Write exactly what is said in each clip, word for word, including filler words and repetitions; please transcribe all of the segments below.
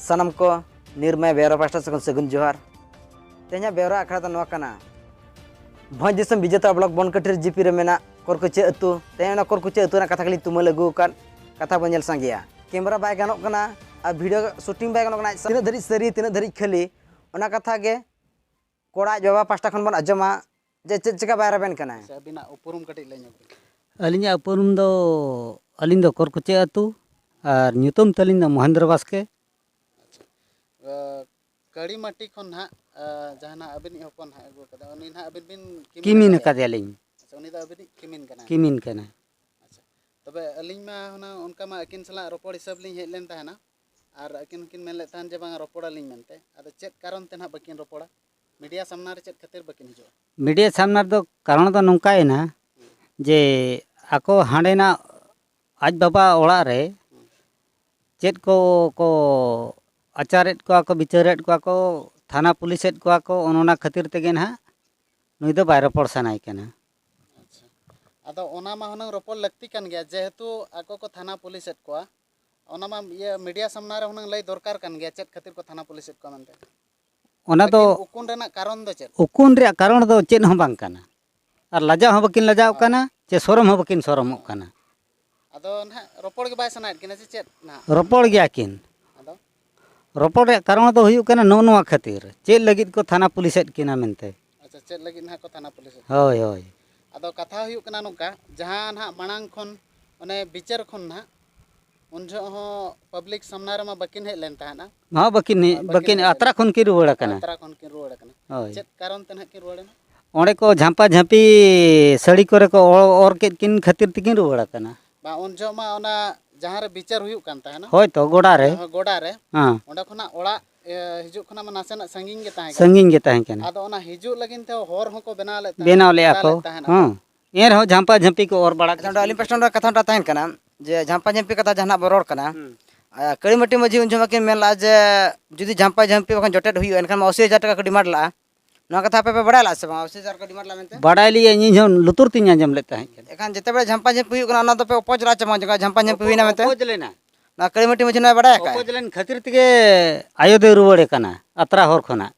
ᱥᱟᱱᱟᱢ ᱠᱚ ᱱᱤᱨᱢᱟᱭ ᱵᱮᱣᱨᱟ ᱯᱟᱥᱴᱟ ᱥᱮᱫ ᱠᱷᱚᱱ ᱥᱟᱹᱜᱩᱱ ᱡᱚᱦᱟᱨ᱾ ᱛᱮᱦᱮᱧᱟᱜ ᱵᱮᱣᱨᱟ ᱟᱠᱷᱲᱟ ᱫᱚ ᱱᱚᱣᱟ ᱠᱟᱱᱟ, ᱵᱷᱚᱸᱡᱽ ᱫᱤᱥᱚᱢ ᱵᱤᱡᱮᱛᱟ ᱵᱞᱚᱠ ᱵᱚᱱᱠᱟᱹᱴᱷᱤ ᱡᱤᱯᱤ ᱨᱮ ᱢᱮᱱᱟᱜ ᱠᱚᱨᱠᱩᱪᱟᱹ ᱟᱹᱛᱩ᱾ ᱛᱮᱦᱮᱧ ᱚᱱᱟ ᱠᱚᱨᱠᱩᱪᱟᱹ ᱟᱹᱛᱩ ᱨᱮᱱᱟᱜ ᱠᱟᱛᱷᱟ ᱜᱮᱞᱤᱧ ᱛᱩᱢᱟᱹᱞ ᱟᱹᱜᱩ ᱟᱠᱟᱫ, ᱠᱟᱛᱷᱟ ᱵᱚᱱ ᱧᱮᱞ ᱥᱟᱸᱜᱮᱭᱟ᱾ ᱠᱮᱢᱮᱨᱟ ᱵᱟᱭ ᱜᱟᱱᱚᱜ ᱠᱟᱱᱟ ᱟᱨ ᱵᱷᱤᱰᱤᱭᱳ ᱥᱩᱴᱤᱝ ᱵᱟᱭ ᱜᱟᱱᱚᱜ ᱠᱟᱱᱟ, ᱛᱤᱱᱟᱹᱜ ᱫᱷᱟᱹᱨᱤᱡ ᱥᱟᱹᱨᱤ, ᱛᱤᱱᱟᱹᱜ ᱫᱷᱟᱹᱨᱤᱡ ᱠᱷᱟᱹᱞᱤ, ᱚᱱᱟ ᱠᱟᱛᱷᱟ ᱜᱮ ᱠᱚᱲᱟ ᱟᱡ ᱵᱟᱵᱟ ᱯᱟᱥᱴᱟ ᱠᱷᱚᱱ ᱵᱚᱱ ᱟᱸᱡᱚᱢᱟ ᱡᱮ ᱪᱮᱫ ᱪᱤᱠᱟ ᱵᱟᱭ ᱨᱮᱵᱮᱱ ᱠᱟᱱᱟᱭ᱾ ᱥᱮ ᱟᱹᱵᱤᱱᱟᱜ ᱩᱯᱨᱩᱢ ᱠᱟᱹᱴᱤᱡ ᱞᱟᱹᱭ ᱧᱚᱜ ᱵᱤᱱ᱾ ᱟᱹᱞᱤᱧᱟᱜ ᱩᱯᱨᱩᱢ ᱫᱚ, ᱟᱹᱞᱤᱧ ᱫᱚ ᱠᱚᱨᱠᱩᱪᱟᱹ ᱟᱹᱛᱩ, ᱟᱨ ᱧᱩᱛᱩᱢ ᱛᱟᱹᱞᱤᱧ ᱫᱚ ᱢᱚᱦᱮᱱᱫᱨᱚ ᱵᱟᱥᱠᱮ᱾ ᱟᱪᱪᱷᱟ᱾ ᱟᱸ, ᱠᱟᱹᱲᱤᱢᱟᱹᱴᱤ ᱠᱷᱚᱱ ᱱᱟᱦᱟᱜ, ᱟᱸ, ᱡᱟᱦᱟᱸ ᱱᱟᱦᱟᱜ ᱟᱹᱵᱤᱱᱤᱡ ᱦᱚᱯᱚᱱ ᱱᱟᱦᱟᱜ ᱟᱹᱜᱩ ᱠᱟᱫᱟ, ᱩᱱᱤ ᱱᱟᱦᱟᱜ ᱟᱹᱵᱤᱱ ᱵᱤᱱ ᱠᱤᱢᱤᱱ ᱠᱤᱢᱤᱱ ᱟᱠᱟᱫᱮᱭᱟ᱾ ᱟᱠᱟᱫᱮᱭᱟᱞᱤᱧ᱾ ᱟᱪᱪᱷᱟ, ᱩᱱᱤ ᱫᱚ ᱟᱹᱵᱤᱱᱤᱡ ᱠᱤᱢᱤᱱ ᱠᱟᱱᱟᱭ᱾ ᱠᱤᱢᱤᱱ ᱠᱟᱱᱟᱭ᱾ ᱟᱪᱪᱷᱟ, ᱛᱚᱵᱮ ᱟᱹᱞᱤᱧ ᱢᱟ ᱦᱩᱱᱟᱹᱝ ᱚᱱᱠᱟ ᱢᱟ ᱟᱹᱠᱤᱱ ᱥᱟᱞᱟᱜ ᱨᱚᱯᱚᱲ ᱦᱤᱥᱟᱹᱵ ᱞᱤᱧ ᱦᱮᱡ ᱞᱮᱱ ᱛᱟᱦᱮᱱᱟ, ᱟᱨ ᱟᱹᱠᱤᱱ ᱦᱚᱸᱠᱤᱱ ᱢᱮᱱ ᱞᱮᱫ ᱛᱟᱦᱮᱱ ᱡᱮ ᱵᱟᱝ ᱨᱚᱯᱚᱲᱟᱞᱤᱧ ᱢᱮᱱᱛᱮ᱾ ᱟᱫᱚ ᱪᱮᱫ ᱠᱟᱨᱚᱱ ᱛᱮ ᱱᱟᱦᱟᱜ ᱵᱟᱹᱠᱤᱱ ᱨᱚᱯᱚᱲᱟ? ᱢᱤᱰᱤᱭᱟ ᱥᱟᱢᱱᱟ ᱨᱮ ᱪᱮᱫ ᱠᱷᱟᱹᱛᱤᱨ ᱵᱟᱹᱠᱤᱱ ᱦᱤᱡᱩᱜᱼᱟ? ᱢᱤᱰᱤᱭᱟ ᱥᱟᱢᱱᱟ ᱨᱮᱫᱚ ᱠᱟᱨᱚᱱ ᱫᱚ ᱱᱚᱝᱠᱟᱭᱮᱱᱟ ᱡᱮ ᱟᱠᱚ ᱦᱟᱸᱰᱮᱱᱟᱜ ᱟᱡ ᱵᱟᱵᱟ ᱚᱲᱟᱜ ᱨᱮ ᱪᱮᱫ ᱠᱚ ᱠᱚ ᱟᱪᱟᱨᱮᱫ ᱠᱚᱣᱟ ᱠᱚ, ᱵᱤᱪᱟᱹᱨᱮᱫ ᱠᱚᱣᱟ ᱠᱚ, ᱛᱷᱟᱱᱟ ᱯᱩᱞᱤᱥᱮᱫ ᱠᱚᱣᱟ ᱠᱚ, ᱚᱱ ᱚᱱᱟ ᱠᱷᱟᱹᱛᱤᱨ ᱛᱮᱜᱮ ᱱᱟᱦᱟᱜ ᱱᱩᱭ ᱫᱚ ᱵᱟᱭ ᱨᱚᱯᱚᱲ ᱥᱟᱱᱟᱭᱮ ᱠᱟᱱᱟ᱾ ᱟᱪᱪᱷᱟ᱾ ᱟᱫᱚ ᱚᱱᱟ ᱢᱟ ᱦᱩᱱᱟᱹᱝ ᱨᱚᱯᱚᱲ ᱞᱟᱹᱠᱛᱤ ᱠᱟᱱ ᱜᱮᱭᱟ, ᱡᱮᱦᱮᱛᱩ ᱟᱠᱚ ᱠᱚ ᱛᱷᱟᱱᱟ ᱯᱩᱞᱤᱥᱮᱫ ᱠᱚᱣᱟ, ᱚᱱᱟ ᱢᱟ ᱤᱭᱟᱹ ᱢᱤᱰᱤᱭᱟ ᱥᱟᱢᱱᱟ ᱨᱮ ᱦᱩᱱᱟᱹᱝ ᱞᱟᱹᱭ ᱫᱚᱨᱠᱟᱨ ᱠᱟᱱ ᱜᱮᱭᱟ ᱪᱮᱫ ᱠᱷᱟᱹᱛᱤᱨ ᱠᱚ ᱛᱷᱟᱱᱟ ᱯᱩᱞᱤᱥᱮᱫ ᱠᱚᱣᱟ ᱢᱮᱱᱛᱮ᱾ ᱚᱱᱟ ᱫᱚ ᱟᱹᱠᱤᱱ ᱩᱠᱩᱱ ᱨᱮᱱᱟᱜ ᱠᱟᱨᱚᱱ ᱫᱚ ᱪᱮᱫ? ᱩᱠᱩᱱ ᱨᱮᱭᱟᱜ ᱠᱟᱨᱚᱱ ᱫᱚ ᱪᱮᱫ ᱦᱚᱸ ᱵᱟᱝ ᱠᱟᱱᱟ᱾ ᱟᱨ ᱞᱟᱡᱟᱣ ᱦᱚᱸ ᱵᱟᱹᱠᱤᱱ ᱞᱟᱡᱟᱣ ᱦᱳᱭ᱾ ᱠᱟᱱᱟ, ᱪᱮ ᱥᱚᱨᱚᱢ ᱦᱚᱸ ᱵᱟᱹᱠᱤᱱ ᱥᱚᱨᱚᱢᱚᱜ ᱠᱟᱱᱟ᱾ ᱟᱫᱚ ᱱᱟᱦᱟᱜ ᱨᱚᱯᱚᱲ ᱜᱮ ᱵᱟᱭ ᱥᱟᱱᱟᱭᱮᱫ ᱠᱤᱱᱟ ᱥᱮ ᱪᱮᱫ ᱱᱟᱦᱟᱜ? ᱨᱚᱯᱚᱲ ᱜᱮᱭᱟ ᱠᱤᱱ᱾ ᱟᱫᱚ? ᱨᱚᱯᱚᱲ ᱨᱮᱭᱟᱜ ᱠᱟᱨᱚᱱ ᱫᱚ ᱦᱩᱭᱩᱜ ᱠᱟᱱᱟ ᱱᱚᱜᱼᱚ ᱱᱚᱣᱟ ᱠᱷᱟᱹᱛᱤᱨ, ᱪᱮᱫ ᱞᱟᱹᱜᱤᱫ ᱠᱚ ᱛᱷᱟᱱᱟ ᱯᱩᱞᱤᱥᱮᱫ ᱠᱤᱱᱟ ᱢᱮᱱᱛᱮ᱾ ᱟᱪᱪᱷᱟ, ᱪᱮᱫ ᱞᱟᱹᱜᱤᱫ ᱱᱟᱦᱟᱜ ᱠᱚ ᱛᱷᱟᱱᱟ ᱯᱩᱞᱤᱥᱮᱫ ᱠᱤᱱᱟ? ᱦᱳᱭ, ᱦᱳᱭ᱾ ᱟᱫᱚ ᱠᱟᱛᱷᱟ ᱦᱩᱭᱩᱜ ᱠᱟᱱᱟ ᱱᱚᱝᱠᱟ, ᱡᱟᱦᱟᱸ ᱱᱟᱦᱟᱜ ᱢᱟᱲᱟᱝ ᱠᱷᱚᱱ ᱚᱱᱮ ᱵᱤᱪᱟᱹᱨ ᱠᱷᱚᱱ ᱱᱟᱦᱟᱜ ᱩᱱ ᱡᱚᱦᱚᱜ ᱦᱚᱸ ᱯᱟᱵᱽᱞᱤᱠ ᱥᱟᱢᱱᱟ ᱨᱮᱢᱟ ᱵᱟᱹᱠᱤᱱ ᱦᱮᱡ ᱞᱮᱱ ᱛᱟᱦᱮᱱᱟ᱾ ᱦᱚᱸ, ᱵᱟᱹᱠᱤᱱ ᱦᱮᱡ, ᱦᱳᱭ, ᱵᱟᱹᱠᱤᱱ ᱵᱟᱹᱠᱤᱱ ᱦᱮᱡ ᱟᱛᱨᱟ ᱞᱮᱱᱟ᱾ ᱠᱷᱚᱱ ᱠᱤᱱ ᱨᱩᱣᱟᱹᱲ ᱟᱠᱟᱱᱟ᱾ ᱟᱛᱨᱟ ᱠᱷᱚᱱ ᱠᱤᱱ ᱨᱩᱣᱟᱹᱲ ᱟᱠᱟᱱᱟ᱾ ᱦᱳᱭ᱾ ᱪᱮᱫ ᱠᱟᱨᱚᱱ ᱛᱮ ᱱᱟᱦᱟᱜ ᱠᱤᱱ ᱨᱩᱣᱟᱹᱲ ᱮᱱᱟ? ᱚᱸᱰᱮ ᱠᱚ ᱡᱷᱟᱢᱯᱟ ᱡᱷᱟᱹᱢᱯᱤ ᱥᱟᱹᱲᱤ ᱠᱚᱨᱮ ᱠᱚ ᱚ-, ᱚᱨ ᱠᱮᱫ ᱠᱤᱱ ᱠᱷᱟᱹᱛᱤᱨ ᱛᱮᱠᱤᱱ ᱨᱩᱣᱟᱹᱲ ᱟᱠᱟᱱᱟ᱾ ᱵᱟᱝ, ᱩᱱ ᱡᱚᱦᱚᱜ ᱢᱟ ᱚᱱᱟ ᱡᱟᱦᱟᱸ ᱨᱮ ᱵᱤᱪᱟᱹᱨ ᱦᱩᱭᱩᱜ ᱠᱟᱱ ᱛᱟᱦᱮᱱᱟ᱾ ᱦᱳᱭ ᱛᱚ, ᱜᱚᱰᱟ ᱨᱮ᱾ ᱦᱳᱭ, ᱜᱚᱰᱟ ᱨᱮ᱾ ᱦᱮᱸ᱾ ᱚᱸᱰᱮ ᱠᱷᱚᱱᱟᱜ ᱚᱲᱟᱜ, ᱮ, ᱦᱤᱡᱩᱜ ᱠᱷᱚᱱᱟᱜ ᱢᱟ ᱱᱟᱥᱮᱱᱟᱜ ᱥᱟᱺᱜᱤᱧ ᱜᱮ ᱛᱟᱦᱮᱸ ᱠᱟᱱᱟ᱾ ᱥᱟᱺᱜᱤᱧ ᱜᱮ ᱛᱟᱦᱮᱸ ᱠᱟᱱᱟ᱾ ᱟᱫᱚ ᱚᱱᱟ ᱦᱤᱡᱩᱜ ᱞᱟᱹᱜᱤᱫ ᱛᱮ ᱦᱚᱨ ᱦᱚᱸᱠᱚ ᱵᱮᱱᱟᱣ ᱞᱮᱫ ᱛᱟᱦᱮᱸ, ᱵᱮᱱᱟᱣ ᱞᱮᱫᱼᱟ ᱠᱚ᱾ ᱞᱮᱫ ᱛᱟᱦᱮᱱᱟ᱾ ᱦᱮᱸ᱾ ᱮᱱ ᱨᱮᱦᱚᱸ ᱡᱷᱟᱢᱯᱟ ᱡᱷᱟᱹᱢᱯᱤ ᱠᱚ ᱚᱨ ᱵᱟᱲᱟ ᱟᱪᱪᱷᱟ, ᱠᱮᱫᱟ᱾ ᱱᱚᱰᱮ ᱟᱹᱞᱤᱧ ᱯᱟᱥᱴᱟ ᱠᱷᱚᱱ ᱠᱟᱛᱷᱟ ᱢᱤᱫᱴᱟᱝ ᱛᱟᱦᱮᱱ ᱠᱟᱱᱟ ᱡᱮ ᱡᱷᱟᱢᱯᱟ ᱡᱷᱟᱹᱢᱯᱤ ᱠᱟᱛᱷᱟ ᱡᱟᱦᱟᱱᱟᱜ ᱵᱚ ᱨᱚᱲ ᱠᱟᱱᱟ᱾ ᱦᱩᱸ᱾ ᱟᱨ ᱠᱟᱹᱲᱤᱢᱟᱹᱴᱤ ᱢᱟᱹᱡᱷᱤ ᱩᱱ ᱡᱚᱦᱚᱜ ᱠᱤᱱ ᱢᱮᱱ ᱞᱮᱫᱼᱟ ᱡᱮ ᱡᱩᱫᱤ ᱡᱷᱟᱢᱯᱟ ᱡᱷᱟᱹᱢᱯᱤ ᱵᱟᱠᱷᱟᱱ ᱡᱚᱴᱮᱫ ᱦᱩᱭᱩᱜᱼᱟ, ᱮᱱᱠᱷᱟᱱ ᱢᱟ ᱟᱥᱤ ᱦᱟᱡᱟᱨ ᱴᱟᱠᱟ ᱠᱚ ᱰᱤᱢᱟᱱᱰ ᱞᱮᱫᱼᱟ᱾ ᱱᱚᱣᱟ ᱠᱟᱛᱷᱟ ᱟᱯᱮ ᱯᱮ ᱵᱟᱲᱟᱭ ᱞᱮᱫᱼᱟ ᱥᱮ ᱵᱟᱝ, ᱟᱥᱤ ᱦᱟᱡᱟᱨ ᱠᱚ ᱰᱤᱢᱟᱱᱰ ᱞᱮᱫᱼᱟ ᱢᱮᱱᱛᱮ? ᱵᱟᱲᱟᱭ ᱞᱤᱭᱟᱹᱧ, ᱤᱧ ᱦᱚᱸ ᱞᱩᱛᱩᱨ ᱛᱤᱧ ᱟᱸᱡᱚᱢ ᱞᱮᱫ ᱛᱟᱦᱮᱸᱫ᱾ ᱮᱱᱠᱷᱟᱱ ᱡᱮᱛᱮ ᱵᱮᱲᱟ ᱡᱷᱟᱢᱯᱟ ᱡᱷᱟᱹᱢᱯᱤ ᱦᱩᱭᱩᱜ ᱠᱟᱱᱟ, ᱚᱱᱟ ᱫᱚᱯᱮ ᱚᱯᱚᱡᱽ ᱞᱮᱫᱼᱟ ᱪᱮ ᱵᱟᱝ? ᱡᱚᱠᱷᱚᱱ ᱡᱷᱟᱢᱯᱟ ᱡᱷᱟᱹᱢᱯᱤ ᱦᱩᱭᱱᱟ ᱢᱮᱱᱛᱮ? ᱚᱯᱚᱡᱽ ᱞᱮᱱᱟ᱾ ᱱᱚᱣᱟ ᱠᱟᱹᱲᱤᱢᱟᱹᱴᱤ ᱢᱟᱹᱡᱷᱤ ᱱᱚᱣᱟᱭ ᱵᱟᱲᱟᱭ ᱟᱠᱟᱫᱼᱟ? ᱚᱠᱚᱭ ᱞᱮᱱ ᱠᱷᱟᱹᱛᱤᱨ ᱛᱮᱜᱮ ᱟᱭᱳ ᱫᱚᱭ ᱨᱩᱣᱟᱹᱲᱮ ᱠᱟᱱᱟ ᱟᱛᱨᱟ ᱦᱚᱨ ᱠᱷᱚᱱᱟᱜ᱾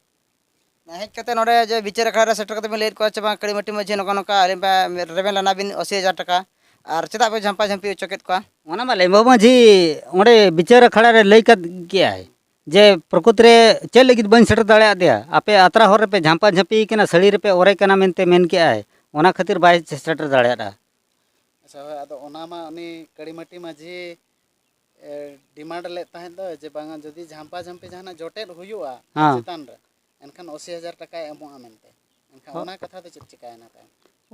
ᱦᱮᱡ ᱠᱟᱛᱮ ᱱᱚᱰᱮ ᱡᱮ ᱵᱤᱪᱟᱹᱨ ᱟᱠᱷᱲᱟ ᱨᱮ ᱥᱮᱴᱮᱨ ᱠᱟᱛᱮ ᱵᱤᱱ ᱞᱟᱹᱭᱮᱫ ᱠᱚᱣᱟ ᱪᱮ ᱵᱟᱝ, ᱠᱟᱹᱲᱤᱢᱟᱹᱴᱤ ᱢᱟᱹᱡᱷᱤ ᱱᱚᱝᱠᱟ ᱱᱚᱝᱠᱟ ᱟᱹᱞᱤᱧ ᱯᱮ ᱨᱮᱵᱮᱱ ᱞᱟᱱᱟ ᱵᱤᱱ ᱟᱥᱤ ᱦᱟᱡᱟᱨ ᱴᱟᱠᱟ, ᱟᱨ ᱪᱮᱫᱟᱜ ᱯᱮ ᱡᱷᱟᱢᱯᱟ ᱡᱷᱟᱢᱯᱤ ᱦᱚᱪᱚ ᱠᱮᱫ ᱠᱚᱣᱟ? ᱚᱱᱟ ᱢᱟ ᱞᱮᱢᱵᱩ ᱢᱟᱹᱡᱷᱤ ᱚᱸᱰᱮ ᱵᱤᱪᱟᱹᱨ ᱟᱠᱷᱲᱟ ᱨᱮ ᱞᱟᱹᱭ ᱠᱟᱫ ᱜᱮᱭᱟᱭ ᱡᱮ ᱯᱨᱚᱠᱨᱤᱛ ᱨᱮ ᱪᱮᱫ ᱞᱟᱹᱜᱤᱫ ᱵᱟᱹᱧ ᱥᱮᱴᱮᱨ ᱫᱟᱲᱮᱭᱟᱫᱮᱭᱟ, ᱟᱯᱮ ᱟᱛᱨᱟ ᱦᱚᱨ ᱨᱮᱯᱮ ᱡᱷᱟᱢᱯᱟ ᱡᱷᱟᱢᱯᱤ ᱠᱟᱱᱟ, ᱥᱟᱹᱲᱤ ᱨᱮᱯᱮ ᱚᱨᱮ ᱠᱟᱱᱟ ᱢᱮᱱᱛᱮ ᱢᱮᱱ ᱠᱮᱜᱼᱟᱭ, ᱚᱱᱟ ᱠᱷᱟᱹᱛᱤᱨ ᱵᱟᱭ ᱥᱮᱴᱮᱨ ᱫᱟᱲᱮᱭᱟᱫᱼᱟ᱾ ᱟᱪᱪᱷᱟ, ᱦᱳᱭ, ᱟᱫᱚ ᱚᱱᱟ ᱢᱟ ᱩᱱᱤ ᱠᱟᱹᱲᱤᱢᱟᱹᱴᱤ ᱢᱟᱹᱡᱷᱤ, ᱮ, ᱰᱤᱢᱟᱱᱰ ᱞᱮᱫ ᱛᱟᱦᱮᱸᱫ ᱫᱚ ᱡᱮ ᱵᱟᱝᱟ, ᱡᱩᱫᱤ ᱡᱷᱟᱢᱯᱟ ᱡᱷᱟᱢᱯᱤ ᱡᱟᱦᱟᱱᱟᱜ ᱡᱚᱴᱮᱫ ᱦᱩᱭᱩᱜᱼᱟ ᱦᱮᱸ᱾ ᱪᱮᱛᱟᱱ ᱨᱮ, ᱮᱱᱠᱷᱟᱱ ᱟᱥᱤ ᱦᱟᱡᱟᱨ ᱴᱟᱠᱟᱭ ᱮᱢᱚᱜᱼᱟ ᱢᱮᱱᱛᱮ᱾ ᱮᱱᱠᱷᱟᱱ ᱦᱚᱸ᱾ ᱚᱱᱟ ᱠᱟᱛᱷᱟ ᱫᱚ ᱪᱮᱫ ᱪᱤᱠᱟᱭᱮᱱᱟ ᱛᱟᱭᱚᱢ?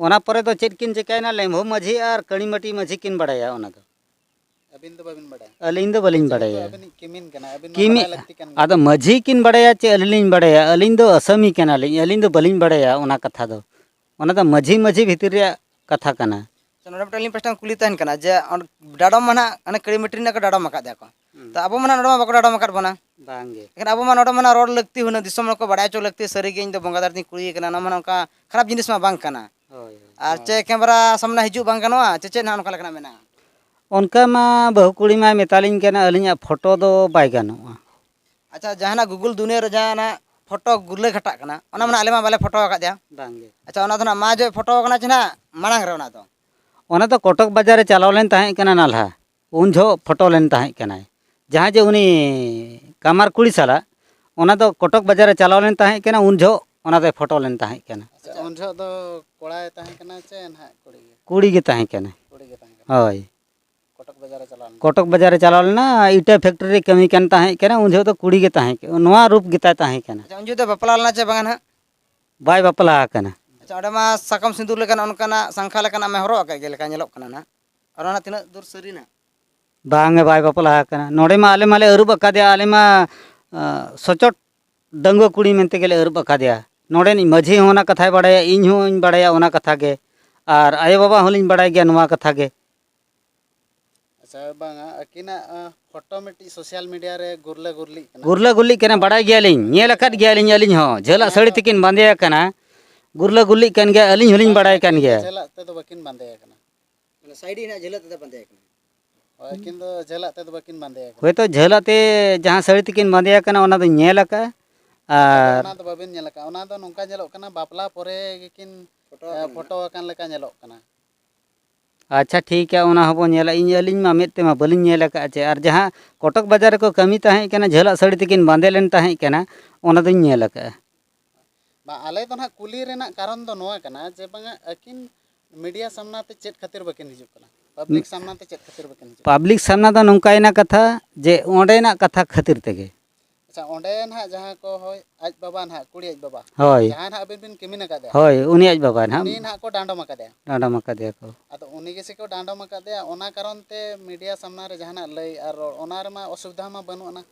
ᱚᱱᱟ ᱯᱚᱨᱮ ᱫᱚ ᱪᱮᱫ ᱠᱤᱱ ᱪᱤᱠᱟᱭᱮᱱᱟ, ᱞᱮᱢᱵᱷᱩ ᱢᱟᱹᱡᱷᱤ ᱟᱨ ᱠᱟᱹᱲᱤᱢᱟᱹᱴᱤ ᱢᱟᱹᱡᱷᱤ ᱠᱤᱱ ᱵᱟᱲᱟᱭᱟ ᱚᱱᱟ ᱫᱚ᱾ ᱟᱹᱵᱤᱱ ᱫᱚ ᱵᱟᱹᱵᱤᱱ ᱵᱟᱲᱟᱭᱟ? ᱟᱹᱞᱤᱧ ᱫᱚ ᱵᱟᱹᱞᱤᱧ ᱡᱮᱦᱮᱛᱩ ᱵᱟᱲᱟᱭᱟ᱾ ᱟᱹᱵᱤᱱᱤᱡ ᱠᱤᱢᱤᱱ ᱠᱟᱱᱟ, ᱟᱹᱵᱤᱱ ᱢᱟ ᱠᱤᱢᱤ-, ᱵᱟᱲᱟᱭ ᱞᱟᱹᱠᱛᱤ ᱠᱟᱱ ᱜᱮᱭᱟ᱾ ᱟᱫᱚ ᱢᱟᱹᱡᱷᱤ ᱠᱤᱱ ᱵᱟᱲᱟᱭᱟ ᱪᱮ ᱟᱹᱞᱤᱧ ᱞᱤᱧ ᱵᱟᱲᱟᱭᱟ? ᱟᱹᱞᱤᱧ ᱫᱚ ᱟᱥᱟᱢᱤ ᱠᱟᱱᱟᱞᱤᱧ, ᱟᱹᱞᱤᱧ ᱫᱚ ᱵᱟᱹᱞᱤᱧ ᱵᱟᱲᱟᱭᱟ ᱚᱱᱟ ᱠᱟᱛᱷᱟ ᱫᱚ᱾ ᱚᱱᱟ ᱫᱚ ᱢᱟᱹᱡᱷᱤ ᱢᱟᱹᱡᱷᱤ ᱵᱷᱤᱛᱤᱨ ᱨᱮᱭᱟᱜ ᱠᱟᱛᱷᱟ ᱠᱟᱱᱟ᱾ ᱟᱪᱪᱷᱟ, ᱱᱚᱰᱮ ᱢᱤᱫᱴᱟᱝ ᱟᱹᱞᱤᱧ ᱯᱟᱥᱴᱟ ᱠᱷᱚᱱ ᱠᱩᱞᱤ ᱛᱟᱦᱮᱱ ᱠᱟᱱᱟ ᱡᱮ, ᱚᱸᱰᱮ ᱰᱟᱰᱚᱢ ᱢᱟ ᱱᱟᱦᱟᱜ ᱦᱟᱱᱮ ᱠᱟᱹᱲᱤ ᱢᱟᱹᱴᱤ ᱨᱮᱱᱟᱜ ᱠᱚ ᱰᱟᱰᱚᱢ ᱟᱠᱟᱫ ᱫᱮᱭᱟ ᱠᱚ᱾ ᱦᱩᱸ᱾ ᱛᱚ ᱟᱵᱚ ᱢᱟ ᱱᱟᱦᱟᱜ ᱱᱚᱰᱮ ᱢᱟ ᱵᱟᱠᱚ ᱰᱟᱰᱚᱢ ᱟᱠᱟᱫ ᱵᱚᱱᱟ᱾ ᱵᱟᱝ ᱜᱮ᱾ ᱮᱱᱠᱷᱟᱱ ᱟᱵᱚ ᱢᱟ ᱱᱚᱰᱮ ᱢᱟ ᱱᱟᱦᱟᱜ ᱨᱚᱲ ᱞᱟᱹᱠᱛᱤ ᱦᱩᱱᱟᱹᱝ, ᱫᱤᱥᱚᱢ ᱦᱚᱲ ᱠᱚ ᱵᱟᱲᱟᱭ ᱦᱚᱪᱚ ᱞᱟᱹᱠᱛᱤ, ᱥᱟᱹᱨᱤ ᱜᱮ ᱤᱧ ᱫᱚ ᱵᱚᱸᱜᱟ ᱫᱟᱨᱮ ᱛᱤᱧ ᱠᱩᱲᱤ ᱟᱠᱟᱱᱟ, ᱱᱚᱣᱟ ᱢᱟ ᱱᱚᱝᱠᱟ ᱠᱷᱟᱨᱟᱯ ᱡᱤᱱᱤᱥ ᱢᱟ ᱵᱟᱝ ᱠᱟᱱᱟ᱾ ᱦᱳᱭ, ᱦᱳᱭ᱾ ᱟᱨ ᱦᱳᱭ᱾ ᱪᱮ ᱠᱮᱢᱮᱨᱟ ᱥᱟᱢᱱᱟ ᱦᱤᱡᱩᱜ ᱵᱟᱝ ᱜᱟᱱᱚᱜᱼᱟ, ᱪᱮ ᱪᱮᱫ ᱱᱟᱦᱟᱜ ᱚᱱᱠᱟ ᱞᱮᱠᱟᱱᱟᱜ ᱢᱮᱱᱟᱜᱼᱟ? ᱚᱱᱠᱟ ᱢᱟ ᱵᱟᱹᱦᱩ ᱠᱩᱲᱤ ᱢᱟᱭ ᱢᱮᱛᱟᱞᱤᱧ ᱠᱟᱱᱟ, ᱟᱹᱞᱤᱧᱟᱜ ᱯᱷᱳᱴᱳ ᱫᱚ ᱵᱟᱭ ᱜᱟᱱᱚᱜᱼᱟ᱾ ᱟᱪᱪᱷᱟ, ᱡᱟᱦᱟᱱᱟᱜ Google ᱫᱩᱱᱤᱭᱟᱹ ᱨᱮ ᱡᱟᱦᱟᱱᱟᱜ ᱯᱷᱳᱴᱳ ᱜᱩᱨᱞᱟᱹ ᱜᱷᱟᱴᱟᱜ ᱠᱟᱱᱟ, ᱚᱱᱟ ᱢᱟ ᱱᱟᱦᱟᱜ ᱟᱞᱮ ᱢᱟ ᱵᱟᱞᱮ ᱯᱷᱳᱴᱳ ᱟᱠᱟᱫ ᱫᱮᱭᱟ᱾ ᱵᱟᱝ ᱜᱮ᱾ ᱟᱪᱪᱷᱟ, ᱚᱱᱟ ᱫᱚ ᱱᱟᱦᱟᱜ ᱢᱟ ᱡᱚᱦᱚᱜ ᱯᱷᱳᱴᱳ ᱠᱟᱱᱟ ᱪᱮ ᱱᱟᱦᱟᱜ ᱢᱟᱲᱟᱝ ᱨᱮ ᱚᱱᱟ ᱫᱚ? ᱚᱱᱟ ᱫᱚ ᱠᱚᱴᱚᱠ ᱵᱟᱡᱟᱨ ᱨᱮ ᱪᱟᱞᱟᱣ ᱞᱮᱱ ᱛᱟᱦᱮᱸ ᱠᱟᱱᱟ ᱱᱟᱞᱦᱟ, ᱩᱱ ᱡᱚᱦᱚᱜ ᱯᱷᱳᱴᱳ ᱞᱮᱱ ᱛᱟᱦᱮᱸ ᱠᱟᱱᱟᱭ᱾ ᱡᱟᱦᱟᱸ ᱡᱮ ᱩᱱᱤ ᱠᱟᱢᱟᱨ ᱠᱩᱲᱤ ᱥᱟᱞᱟᱜ, ᱚᱱᱟ ᱫᱚ ᱠᱚᱴᱚᱠ ᱵᱟᱡᱟᱨ ᱨᱮ ᱪᱟᱞᱟᱣ ᱞᱮᱱ ᱛᱟᱦᱮᱸ ᱠᱟᱱᱟ, ᱩᱱ ᱡᱚᱦᱚᱜ ᱚᱱᱟ ᱫᱚᱭ ᱯᱷᱳᱴᱳ ᱞᱮᱱ ᱛᱟᱦᱮᱸ ᱠᱟᱱᱟ᱾ ᱟᱪᱪᱷᱟ, ᱩᱱ ᱡᱚᱦᱚᱜ ᱫᱚ ᱠᱚᱲᱟᱭ ᱛᱟᱦᱮᱸ ᱠᱟᱱᱟ ᱪᱮ ᱱᱟᱦᱟᱜ ᱠᱩᱲᱤ ᱜᱮ? ᱠᱩᱲᱤ ᱜᱮ ᱛᱟᱦᱮᱸ ᱠᱟᱱᱟ᱾ ᱠᱩᱲᱤ ᱜᱮ ᱛᱟᱦᱮᱸ ᱠᱟᱱᱟ᱾ ᱦᱳᱭ᱾ ᱠᱚᱴᱚᱠ ᱵᱟᱡᱟᱨ ᱨᱮ ᱪᱟᱞᱟᱣ ᱞᱮᱱᱟ᱾ ᱠᱚᱴᱚᱠ ᱵᱟᱡᱟᱨ ᱨᱮ ᱪᱟᱞᱟᱣ ᱞᱮᱱᱟ, ᱤᱴᱟᱹ ᱯᱷᱮᱠᱴᱨᱤ ᱨᱮ ᱠᱟᱹᱢᱤ ᱠᱟᱱ ᱛᱟᱦᱮᱸ ᱠᱟᱱᱟ, ᱩᱱ ᱡᱚᱦᱚᱜ ᱫᱚ ᱠᱩᱲᱤ ᱜᱮ ᱛᱟᱦᱮᱸ ᱠᱟᱱᱟ, ᱱᱚᱣᱟ ᱨᱩᱯ ᱜᱮᱛᱟᱭ ᱛᱟᱦᱮᱸ ᱠᱟᱱᱟ᱾ ᱟᱪᱪᱷᱟ, ᱩᱱ ᱡᱚᱦᱚᱜ ᱫᱚ ᱵᱟᱯᱞᱟ ᱞᱮᱱᱟ ᱪᱮ ᱵᱟᱝᱟ ᱱᱟᱦᱟᱜ? ᱵᱟᱭ ᱵᱟᱯᱞᱟ ᱟᱠᱟᱱᱟ᱾ ᱟᱪᱪᱷᱟ, ᱚᱸᱰᱮ ᱢᱟ ᱥᱟᱠᱟᱢ ᱥᱤᱸᱫᱩᱨ ᱞᱮᱠᱟᱱ ᱚᱱᱠᱟᱱᱟᱜ ᱥᱟᱝᱠᱷᱟ ᱞᱮᱠᱟᱱᱟᱜ ᱢᱮ ᱦᱚᱨᱚᱜ ᱟᱠᱟᱫ ᱜᱮ ᱞᱮᱠᱟ ᱧᱮᱞᱚᱜ ᱠᱟᱱᱟ ᱱᱟᱦᱟᱜ, ᱟᱨ ᱚᱱᱟ ᱛᱤᱱᱟᱹᱜ ᱫᱩᱨ ᱥᱟᱹᱨᱤᱱᱟ? ᱵᱟᱝ ᱮ, ᱵᱟᱭ ᱵᱟᱯᱞᱟ ᱟᱠᱟᱱᱟ᱾ ᱱᱚᱰᱮ ᱢᱟ ᱟᱞᱮ ᱢᱟᱞᱮ ᱟᱹᱨᱩᱵ ᱟᱠᱟᱫᱮᱭᱟ, ᱟᱞᱮ ᱢᱟ, ᱟᱸ, ᱥᱚᱪᱚᱴ ᱰᱟᱺᱜᱩᱣᱟᱹ ᱠᱩᱲᱤ ᱢᱮᱱᱛᱮ ᱜᱮᱞᱮ ᱟᱹᱨᱩᱵ ᱟᱠᱟᱫᱮᱭᱟ᱾ ᱱᱚᱰᱮᱱᱤᱡ ᱢᱟᱹᱡᱷᱤ ᱦᱚᱸ ᱚᱱᱟ ᱠᱟᱛᱷᱟᱭ ᱵᱟᱲᱟᱭᱟ, ᱤᱧ ᱦᱚᱸᱧ ᱵᱟᱲᱟᱭᱟ ᱚᱱᱟ ᱠᱟᱛᱷᱟ ᱜᱮ, ᱟᱨ ᱟᱭᱳ ᱵᱟᱵᱟ ᱦᱚᱸᱞᱤᱧ ᱵᱟᱲᱟᱭ ᱜᱮᱭᱟ ᱱᱚᱣᱟ ᱠᱟᱛᱷᱟ ᱜᱮ᱾ ᱟᱪᱪᱷᱟ, ᱵᱟᱝᱟ, ᱟᱹᱠᱤᱱᱟᱜ, ᱟᱸ, ᱯᱷᱳᱴᱳ ᱢᱤᱫᱴᱤᱡ ᱥᱳᱥᱟᱞ ᱢᱤᱰᱤᱭᱟ ᱨᱮ ᱜᱩᱨᱞᱟᱹ ᱜᱩᱨᱞᱤᱜ ᱠᱟᱱᱟ᱾ ᱜᱩᱨᱞᱟᱹ ᱜᱩᱨᱞᱤᱜ ᱠᱟᱱᱟ, ᱵᱟᱲᱟᱭ ᱜᱮᱭᱟᱞᱤᱧ, ᱧᱮᱞ ᱟᱠᱟᱫ ᱜᱮᱭᱟᱞᱤᱧ ᱟᱹᱞᱤᱧ ᱦᱚᱸ, ᱡᱷᱟᱹᱞᱟᱜ ᱚᱱᱟ ᱥᱟᱹᱲᱤ ᱫᱚ ᱛᱮᱠᱤᱱ ᱵᱟᱸᱫᱮ ᱟᱠᱟᱱᱟ, ᱜᱩᱨᱞᱟᱹ ᱜᱩᱨᱞᱤᱜ ᱠᱟᱱ ᱜᱮᱭᱟ, ᱟᱹᱞᱤᱧ ᱦᱚᱸᱞᱤᱧ ᱵᱟᱲᱟᱭ ᱠᱟᱱ ᱜᱮᱭᱟ᱾ ᱡᱷᱟᱹᱞᱟᱜ ᱛᱮᱫᱚ ᱵᱟᱹᱠᱤᱱ ᱵᱟᱸᱫᱮ ᱟᱠᱟᱱᱟ᱾ ᱢᱟᱱᱮ ᱥᱟᱭᱤᱰ ᱨᱮᱱᱟᱜ ᱡᱷᱟᱹᱞᱟᱹᱜ ᱛᱮᱫᱚ ᱵᱟᱸᱫᱮ ᱟᱠᱟᱱᱟ᱾ ᱟᱹᱠᱤᱱ ᱫᱚ ᱡᱷᱟᱹᱞᱟᱜ ᱛᱮᱫᱚ ᱵᱟᱹᱠᱤᱱ ᱵᱟᱸᱫᱮ ᱟᱠᱟᱱᱟ᱾ ᱦᱳᱭᱛᱳ ᱡᱷᱟᱹᱞᱟᱜ ᱛᱮ ᱡᱟᱦᱟᱸ ᱥᱟᱹᱲᱤ ᱛᱮᱠᱤᱱ ᱵᱟᱸᱫᱮ ᱟᱠᱟᱱᱟ, ᱚᱱᱟ ᱫᱚᱧ ᱧᱮᱞ ᱟᱠᱟᱫᱼᱟ᱾ ᱟᱨ ᱚᱱᱟ ᱫᱚ ᱵᱟᱹᱵᱤᱱ ᱧᱮᱞ ᱟᱠᱟᱫᱼᱟ, ᱚᱱᱟ ᱫᱚ ᱱᱚᱝᱠᱟ ᱧᱮᱞᱚᱜ ᱠᱟᱱᱟ, ᱵᱟᱯᱞᱟ ᱯᱚᱨᱮ ᱜᱮᱠᱤᱱ ᱯᱷᱳᱴᱳ ᱟᱠᱟᱱ ᱯᱷᱳᱴᱳ ᱟᱠᱟᱱ ᱞᱮᱠᱟ ᱧᱮᱞᱚᱜ ᱠᱟᱱᱟ᱾ ᱟᱪᱪᱷᱟ, ᱴᱷᱤᱠ ᱜᱮᱭᱟ, ᱚᱱᱟ ᱦᱚᱸᱵᱚᱱ ᱧᱮᱞᱟ᱾ ᱤᱧ, ᱟᱹᱞᱤᱧ ᱢᱟ ᱢᱮᱫ ᱛᱮᱢᱟ ᱵᱟᱹᱞᱤᱧ ᱧᱮᱞ ᱟᱠᱟᱫᱼᱟ ᱪᱮ᱾ ᱟᱨ ᱡᱟᱦᱟᱸ ᱠᱚᱴᱚᱠ ᱵᱟᱡᱟᱨ ᱨᱮᱠᱚ ᱠᱟᱹᱢᱤ ᱛᱟᱦᱮᱸ ᱠᱟᱱᱟ, ᱡᱷᱟᱹᱞᱟᱜ ᱥᱟᱹᱲᱤ ᱛᱮᱠᱤᱱ ᱵᱟᱸᱫᱮ ᱞᱮᱱ ᱛᱟᱦᱮᱸ ᱠᱟᱱᱟ, ᱚᱱᱟ ᱫᱚᱧ ᱧᱮᱞ ᱟᱠᱟᱫᱼᱟ᱾ ᱵᱟᱝ, ᱟᱞᱮ ᱫᱚ ᱱᱟᱦᱟᱜ ᱠᱩᱞᱤ ᱨᱮᱱᱟᱜ ᱠᱟᱨᱚᱱ ᱫᱚ ᱱᱚᱣᱟ ᱠᱟᱱᱟ ᱡᱮ ᱵᱟᱝᱟ, ᱟᱹᱠᱤᱱ ᱢᱤᱰᱤᱭᱟ ᱥᱟᱢᱱᱟ ᱛᱮ ᱪᱮᱫ ᱠᱷᱟᱹᱛᱤᱨ ᱵᱟᱹᱠᱤᱱ ᱦᱤᱡᱩᱜ ᱠᱟᱱᱟ? ᱯᱟᱵᱽᱞᱤᱠ ᱥᱟᱢᱱᱟ ᱛᱮ ᱪᱮᱫ ᱠᱷᱟᱹᱛᱤᱨ ᱵᱟᱹᱠᱤᱱ ᱦᱤᱡᱩᱜ ᱠᱟᱱᱟ? ᱯᱟᱵᱽᱞᱤᱠ ᱥᱟᱢᱱᱟ ᱫᱚ ᱱᱚᱝᱠᱟᱭᱮᱱᱟ ᱠᱟᱛᱷᱟ ᱡᱮ ᱚᱸᱰᱮᱱᱟᱜ ᱠᱟᱛᱷᱟ ᱠᱷᱟᱹᱛᱤᱨ ᱛᱮᱜᱮ᱾ ᱟᱪᱪᱷᱟ, ᱚᱸᱰᱮ ᱱᱟᱦᱟᱜ ᱡᱟᱦᱟᱸ ᱠᱚ, ᱦᱳᱭ, ᱟᱡ ᱵᱟᱵᱟ ᱱᱟᱦᱟᱜ, ᱠᱩᱲᱤ ᱟᱡ ᱵᱟᱵᱟ, ᱦᱳᱭ᱾ ᱡᱟᱦᱟᱸᱭ ᱱᱟᱦᱟᱜ ᱟᱹᱵᱤᱱ ᱵᱤᱱ ᱠᱤᱢᱤᱱ ᱟᱠᱟᱫᱮᱭᱟ, ᱦᱳᱭ, ᱩᱱᱤ ᱟᱡ ᱵᱟᱵᱟ ᱱᱟᱦᱟᱜ᱾ ᱩᱱᱤ ᱱᱟᱦᱟᱜ ᱠᱚ ᱰᱟᱸᱰᱚᱢ ᱟᱠᱟᱫᱮᱭᱟ᱾ ᱰᱟᱸᱰᱚᱢ ᱟᱠᱟᱫᱮᱭᱟ ᱠᱚ᱾ ᱟᱫᱚ ᱩᱱᱤ ᱜᱮᱥᱮ ᱠᱚ ᱰᱟᱸᱰᱚᱢ ᱟᱠᱟᱫᱮᱭᱟ, ᱚᱱᱟ ᱠᱟᱨᱚᱱ ᱛᱮ ᱢᱤᱰᱤᱭᱟ ᱥᱟᱢᱱᱟ ᱨᱮ ᱡᱟᱦᱟᱱᱟᱜ ᱞᱟᱹᱭ ᱟᱨ ᱨᱚᱲ, ᱚᱱᱟ ᱨᱮᱢᱟ ᱚᱥᱩᱵᱤᱫᱷᱟ ᱢᱟ ᱵᱟᱹᱱᱩᱜ ᱟᱱᱟ᱾